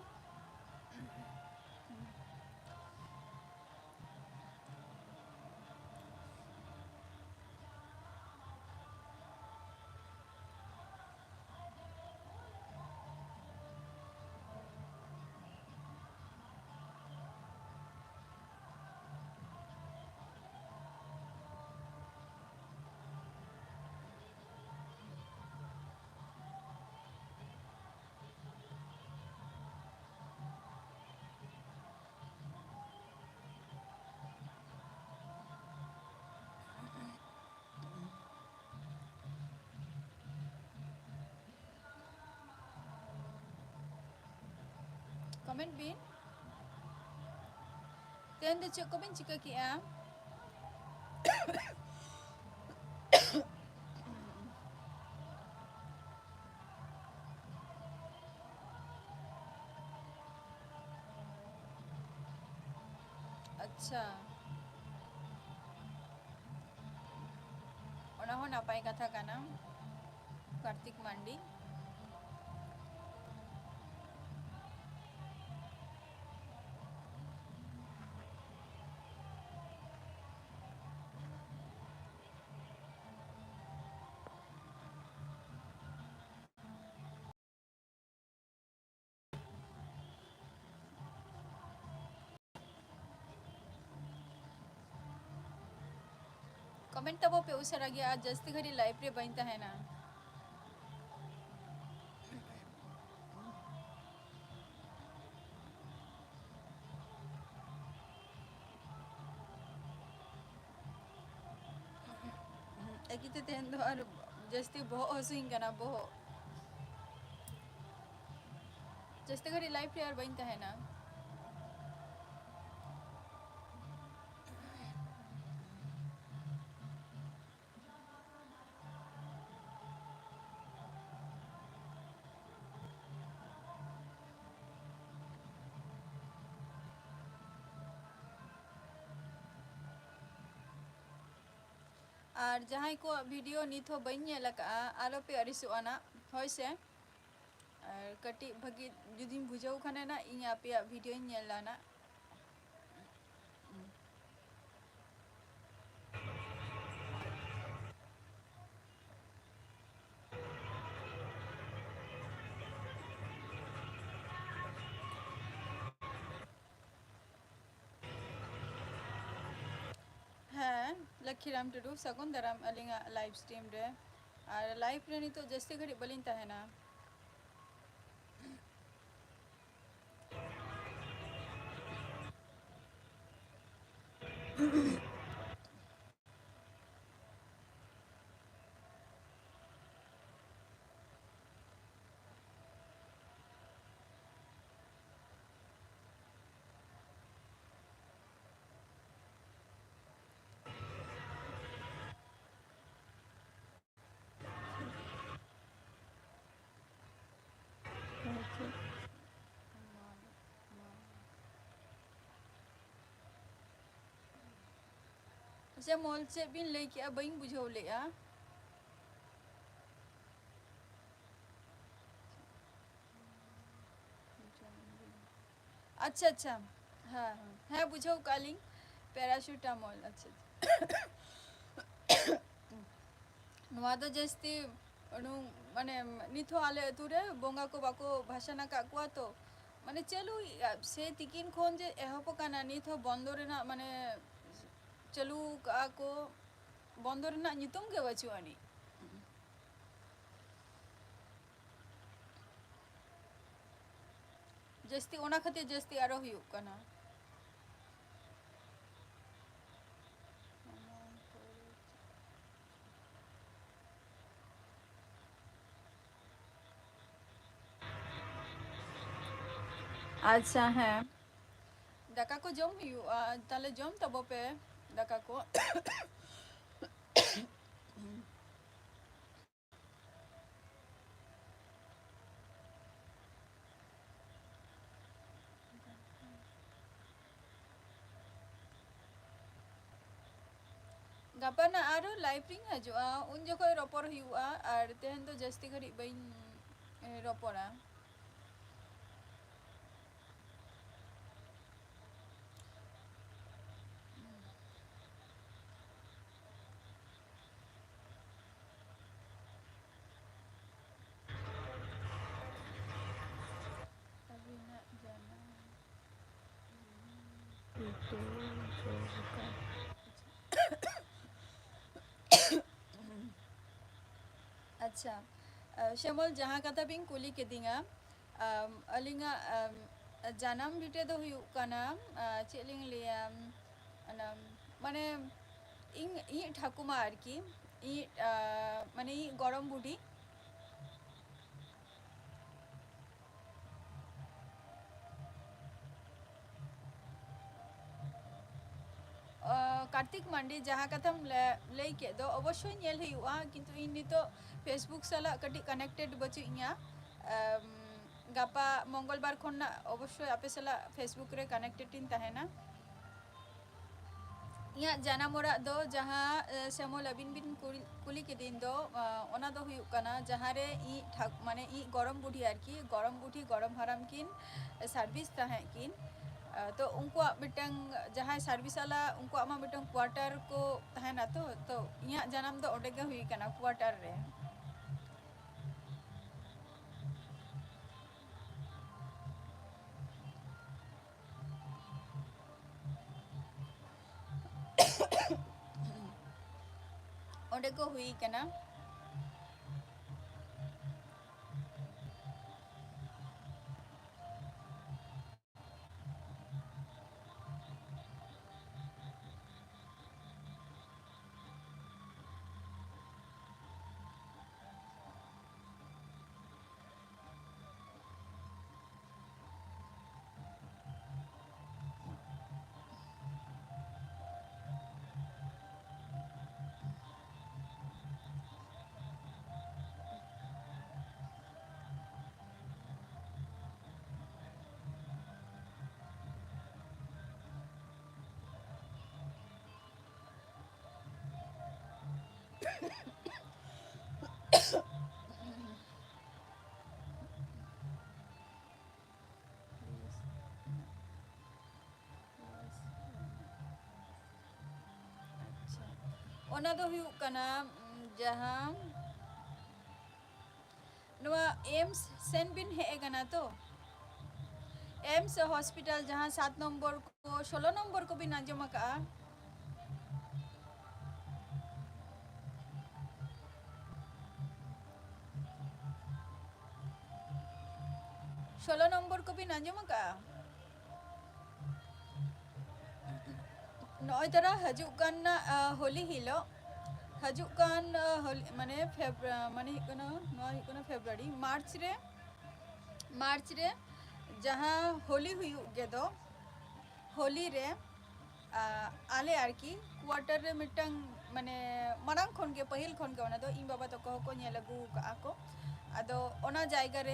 Comment ᱵᱤᱱ᱾ ᱛᱮᱦᱮᱧ ᱫᱚ ᱪᱮᱫ ᱠᱚᱵᱤᱱ ᱪᱤᱠᱟᱹ ᱠᱮᱜᱼᱟ? ᱟᱪᱪᱷᱟ, ᱚᱱᱟ ᱦᱚᱸ ᱱᱟᱯᱟᱭ ᱠᱟᱛᱷᱟ ᱠᱟᱱᱟ, ᱠᱟᱨᱛᱤᱠ ᱢᱟᱱᱰᱤ᱾ Comment ᱛᱟᱵᱚ ᱯᱮ ᱩᱥᱟᱹᱨᱟ ᱜᱮ, ᱟᱨ ᱡᱟᱹᱥᱛᱤ ᱜᱷᱟᱹᱲᱤᱡ live ᱨᱮ ᱵᱟᱹᱧ ᱛᱟᱦᱮᱱᱟ᱾ ᱮᱠᱤᱛᱮ ᱛᱮᱦᱮᱧ ᱫᱚ ᱟᱨ ᱡᱟᱹᱥᱛᱤ ᱵᱚᱦᱚᱜ ᱦᱟᱹᱥᱩᱧ ᱠᱟᱱᱟ, ᱵᱚᱦᱚᱜ᱾ ᱡᱟᱹᱥᱛᱤ ᱜᱷᱟᱹᱲᱤᱡ live ᱨᱮ ᱟᱨ ᱵᱟᱹᱧ ᱛᱟᱦᱮᱱᱟ᱾ ᱟᱨ ᱡᱟᱦᱟᱸᱭ ᱠᱚᱣᱟᱜ video ᱱᱤᱛ ᱦᱚᱸ ᱵᱟᱹᱧ ᱧᱮᱞ ᱟᱠᱟᱫᱼᱟ, ᱟᱞᱚ ᱯᱮ ᱟᱹᱲᱤᱥᱚᱜᱼᱟ ᱱᱟᱜ, ᱦᱳᱭ ᱥᱮ᱾ ᱟᱨ ᱠᱟᱹᱴᱤᱡ ᱵᱷᱟᱹᱜᱤ ᱡᱩᱫᱤᱧ ᱵᱩᱡᱷᱟᱹᱣ ᱠᱷᱟᱱ ᱱᱟᱜ, ᱤᱧ ᱟᱯᱮᱭᱟᱜ ᱵᱷᱤᱰᱤᱭᱳᱧ ᱧᱮᱞᱟ ᱱᱟᱜ᱾ ᱦᱮᱸ, ᱞᱚᱠᱠᱷᱤᱨᱟᱢ ᱴᱩᱰᱩ, ᱥᱟᱹᱜᱩᱱ ᱫᱟᱨᱟᱢ ᱟᱹᱞᱤᱧᱟᱜ ᱞᱟᱭᱤᱵᱷ ᱥᱴᱨᱤᱢ ᱨᱮ᱾ ᱟᱨ ᱞᱟᱭᱤᱵᱷ ᱨᱮ ᱱᱤᱛᱚᱜ ᱡᱟᱹᱥᱛᱤ ᱜᱷᱟᱹᱲᱤᱡ ᱵᱟᱹᱞᱤᱧ ᱛᱟᱦᱮᱱᱟ᱾ ᱟᱪᱪᱷᱟ, ᱢᱚᱞ ᱪᱮᱫ ᱵᱤᱱ ᱞᱟᱹᱭ ᱠᱮᱜᱼᱟ? ᱵᱟᱹᱧ ᱵᱩᱡᱷᱟᱹᱣ ᱞᱮᱜᱼᱟ᱾ ᱟᱪᱪᱷᱟ, ᱟᱪᱪᱷᱟ᱾ ᱦᱮᱸ, ᱦᱮᱸ, ᱦᱮᱸ, ᱵᱩᱡᱷᱟᱹᱣ ᱠᱟᱜᱼᱟ ᱞᱤᱧ, paracetamol᱾ ᱟᱪᱪᱷᱟ, ᱟᱪᱪᱷᱟ᱾ ᱱᱚᱣᱟ ᱫᱚ ᱡᱟᱹᱥᱛᱤ ᱱᱩ-, ᱢᱟᱱᱮ, ᱱᱤᱛ ᱦᱚᱸ ᱟᱞᱮ ᱟᱹᱛᱩ ᱨᱮ ᱵᱚᱸᱜᱟ ᱠᱚ ᱵᱟᱠᱚ ᱵᱷᱟᱥᱟᱱ ᱟᱠᱟᱫ ᱠᱚᱣᱟ ᱛᱚ, ᱢᱟᱱᱮ, ᱪᱟᱹᱞᱩᱭᱮᱫᱼᱟ ᱥᱮ ᱛᱤᱠᱤᱱ ᱠᱷᱚᱱ ᱡᱮ ᱮᱦᱚᱵ ᱟᱠᱟᱱᱟ, ᱱᱤᱛ ᱦᱚᱸ ᱵᱚᱱᱫᱚ ᱨᱮᱱᱟᱜ, ᱢᱟᱱᱮ, ᱪᱟᱹᱞᱩ ᱠᱟᱜᱼᱟ ᱠᱚ, ᱵᱚᱱᱫᱚ ᱨᱮᱱᱟᱜ ᱧᱩᱛᱩᱢ ᱜᱮ ᱵᱟᱹᱪᱩᱜ ᱟᱹᱱᱤᱡ᱾ ᱡᱟᱹᱥᱛᱤ ᱚᱱᱟ ᱠᱷᱟᱹᱛᱤᱨ ᱡᱟᱹᱥᱛᱤ ᱟᱨᱚ ᱦᱩᱭᱩᱜ ᱠᱟᱱᱟ᱾ ᱟᱪᱪᱷᱟ, ᱦᱮᱸ, ᱫᱟᱠᱟ ᱠᱚ ᱡᱚᱢ ᱦᱩᱭᱩᱜᱼᱟ, ᱛᱟᱦᱞᱮ ᱡᱚᱢ ᱛᱟᱵᱚ ᱯᱮ ᱫᱟᱠᱟ ᱠᱚ᱾ ᱜᱟᱯᱟ ᱱᱟᱜ ᱟᱨᱚ ᱞᱟᱭᱤᱵᱷ ᱨᱤᱧ ᱦᱤᱡᱩᱜᱼᱟ, ᱩᱱ ᱡᱚᱠᱷᱚᱡ ᱨᱚᱯᱚᱲ ᱦᱩᱭᱩᱜᱼᱟ᱾ ᱟᱨ ᱛᱮᱦᱮᱧ ᱫᱚ ᱡᱟᱹᱥᱛᱤ ᱜᱷᱟᱹᱲᱤᱡ ᱵᱟᱹᱧ ᱨᱚᱯᱚᱲᱟ᱾ ᱟᱹᱵᱤᱱᱟᱜ ᱡᱟᱱᱟᱢ᱾ ᱟᱪᱪᱷᱟ, ᱟᱹ, ᱥᱮᱢᱚᱞ, ᱡᱟᱦᱟᱸ ᱠᱟᱛᱷᱟ ᱵᱤᱱ ᱠᱩᱞᱤ ᱠᱤᱫᱤᱧᱟ, ᱟᱢ, ᱟᱹᱞᱤᱧᱟᱜ, ᱟᱢ, ᱡᱟᱱᱟᱢ ᱵᱷᱤᱴᱟᱹ ᱫᱚ ᱦᱩᱭᱩᱜ ᱠᱟᱱᱟ, ᱟᱸ, ᱪᱮᱫ ᱞᱤᱧ ᱞᱟᱹᱭᱟ, ᱚᱱᱟ, ᱢᱟᱱᱮ, ᱤᱧ, ᱤᱧᱤᱡ ᱴᱷᱟᱹᱠᱩᱢᱟ ᱟᱨᱠᱤ, ᱤᱧᱤᱡ, ᱟᱸ, ᱢᱟᱱᱮ, ᱤᱧᱤᱡ ᱜᱚᱲᱚᱢ ᱵᱩᱰᱷᱤ᱾ ᱟᱸ, ᱠᱟᱨᱛᱤᱠ ᱢᱟᱱᱰᱤ, ᱡᱟᱦᱟᱸ ᱠᱟᱛᱷᱟᱢ ᱞᱟᱹ-, ᱞᱟᱹᱭ ᱠᱮᱫ ᱫᱚ, ᱚᱵᱚᱥᱥᱳᱭ ᱧᱮᱞ ᱦᱩᱭᱩᱜᱼᱟ, ᱠᱤᱱᱛᱩ ᱤᱧ ᱱᱤᱛᱚᱜ Facebook ᱥᱟᱞᱟᱜ ᱠᱟᱹᱴᱤᱡ connected ᱵᱟᱹᱪᱩᱜ ᱤᱧᱟ᱾ ᱟᱢ, ᱜᱟᱯᱟ ᱢᱚᱝᱜᱚᱞ ᱵᱟᱨ ᱠᱷᱚᱱᱟᱜ ᱚᱵᱚᱥᱥᱳᱭ ᱟᱯᱮ ᱥᱟᱞᱟᱜ Facebook ᱨᱮ connected ᱤᱧ ᱛᱟᱦᱮᱱᱟ᱾ ᱤᱧᱟᱹᱜ ᱡᱟᱱᱟᱢ ᱚᱲᱟᱜ ᱫᱚ ᱡᱟᱦᱟᱸ, ᱮ, ᱥᱮᱢᱚᱞ ᱟᱹᱵᱤᱱ ᱵᱤᱱ ᱠᱩᱞ-, ᱠᱩᱞᱤ ᱠᱤᱫᱤᱧ ᱫᱚ, ᱟ, ᱚᱱᱟ ᱫᱚ ᱦᱩᱭᱩᱜ ᱠᱟᱱᱟ ᱡᱟᱦᱟᱸ ᱨᱮ ᱤᱧ ᱴᱷᱟᱠ-, ᱢᱟᱱᱮ ᱤᱧ ᱜᱚᱲᱚᱢ ᱵᱩᱰᱷᱤ ᱟᱨᱠᱤ, ᱜᱚᱲᱚᱢ ᱵᱩᱰᱷᱤ ᱜᱚᱲᱚᱢ ᱦᱟᱲᱟᱢ ᱠᱤᱱ service ᱛᱟᱦᱮᱸᱫ ᱠᱤᱱ᱾ ᱟ, ᱛᱚ ᱩᱱᱠᱩᱣᱟᱜ ᱢᱤᱫᱴᱟᱝ ᱡᱟᱦᱟᱸᱭ service ᱟᱞᱟ, ᱩᱱᱠᱩᱣᱟᱜ ᱢᱟ ᱢᱤᱫᱴᱟᱝ quarter ᱠᱚ ᱛᱟᱦᱮᱱᱟ ᱛᱚ, ᱛᱚ ᱤᱧᱟᱹᱜ ᱡᱟᱱᱟᱢ ᱫᱚ ᱚᱸᱰᱮ ᱜᱮ ᱦᱩᱭ ᱠᱟᱱᱟ, quarter ᱨᱮ᱾ ᱚᱸᱰᱮ ᱠᱚ ᱦᱩᱭ ᱠᱟᱱᱟ᱾ ᱚᱱᱟ ᱫᱚ ᱦᱩᱭᱩᱜ ᱠᱟᱱᱟ, ᱩᱢ, ᱡᱟᱦᱟᱸ ᱱᱚᱣᱟ ᱮᱢᱥ ᱥᱮᱱ ᱵᱤᱱ ᱦᱮᱡ ᱟᱠᱟᱱᱟ ᱛᱚ, ᱮᱢᱥ ᱦᱚᱥᱯᱤᱴᱟᱞ ᱡᱟᱦᱟᱸ ᱥᱟᱛ ᱱᱚᱢᱵᱚᱨ ᱠᱚ, ᱥᱳᱞᱳ ᱱᱚᱢᱵᱚᱨ ᱠᱚᱵᱤᱱ ᱟᱸᱡᱚᱢ ᱟᱠᱟᱫᱼᱟ? ᱥᱳᱞᱳ ᱱᱚᱢᱵᱚᱨ ᱠᱚᱵᱤᱱ ᱟᱸᱡᱚᱢ ᱟᱠᱟᱫᱼᱟ? ᱱᱚᱜᱼᱚᱭ ᱛᱚᱨᱟ ᱦᱤᱡᱩᱜ ᱠᱟᱱ, ᱟ, ᱦᱳᱞᱤ ᱦᱤᱞᱳᱜ, ᱦᱤᱡᱩᱜ ᱠᱟᱱ, ᱟ, ᱦᱳᱞᱤ, ᱢᱟᱱᱮ ᱯᱷᱮᱵᱨᱩ-, ᱢᱟᱱᱮ ᱦᱩᱭᱩᱜ ᱠᱟᱱᱟ, ᱱᱚᱣᱟ ᱦᱩᱭᱩᱜ ᱠᱟᱱᱟ ᱯᱷᱮᱵᱨᱩᱣᱟᱨᱤ, ᱢᱟᱨᱪ ᱨᱮ, ᱢᱟᱨᱪ ᱨᱮ ᱡᱟᱦᱟᱸ ᱦᱳᱞᱤ ᱦᱩᱭᱩᱜ ᱜᱮ ᱫᱚ, ᱦᱳᱞᱤ ᱨᱮ, ᱟ, ᱟᱞᱮ ᱟᱨᱠᱤ ᱠᱩᱣᱟᱴᱟᱨ ᱨᱮ ᱢᱤᱫᱴᱟᱝ, ᱢᱟᱱᱮ ᱢᱟᱲᱟᱝ ᱠᱷᱚᱱ ᱜᱮ, ᱯᱟᱹᱦᱤᱞ ᱠᱷᱚᱱ ᱜᱮ ᱚᱱᱟ ᱫᱚ ᱤᱧ ᱵᱟᱵᱟ ᱛᱟᱠᱚ ᱦᱚᱸᱠᱚ ᱧᱮᱞ ᱟᱹᱜᱩ ᱟᱠᱟᱫᱼᱟ ᱠᱚ᱾ ᱟᱫᱚ ᱚᱱᱟ ᱡᱟᱭᱜᱟ ᱨᱮ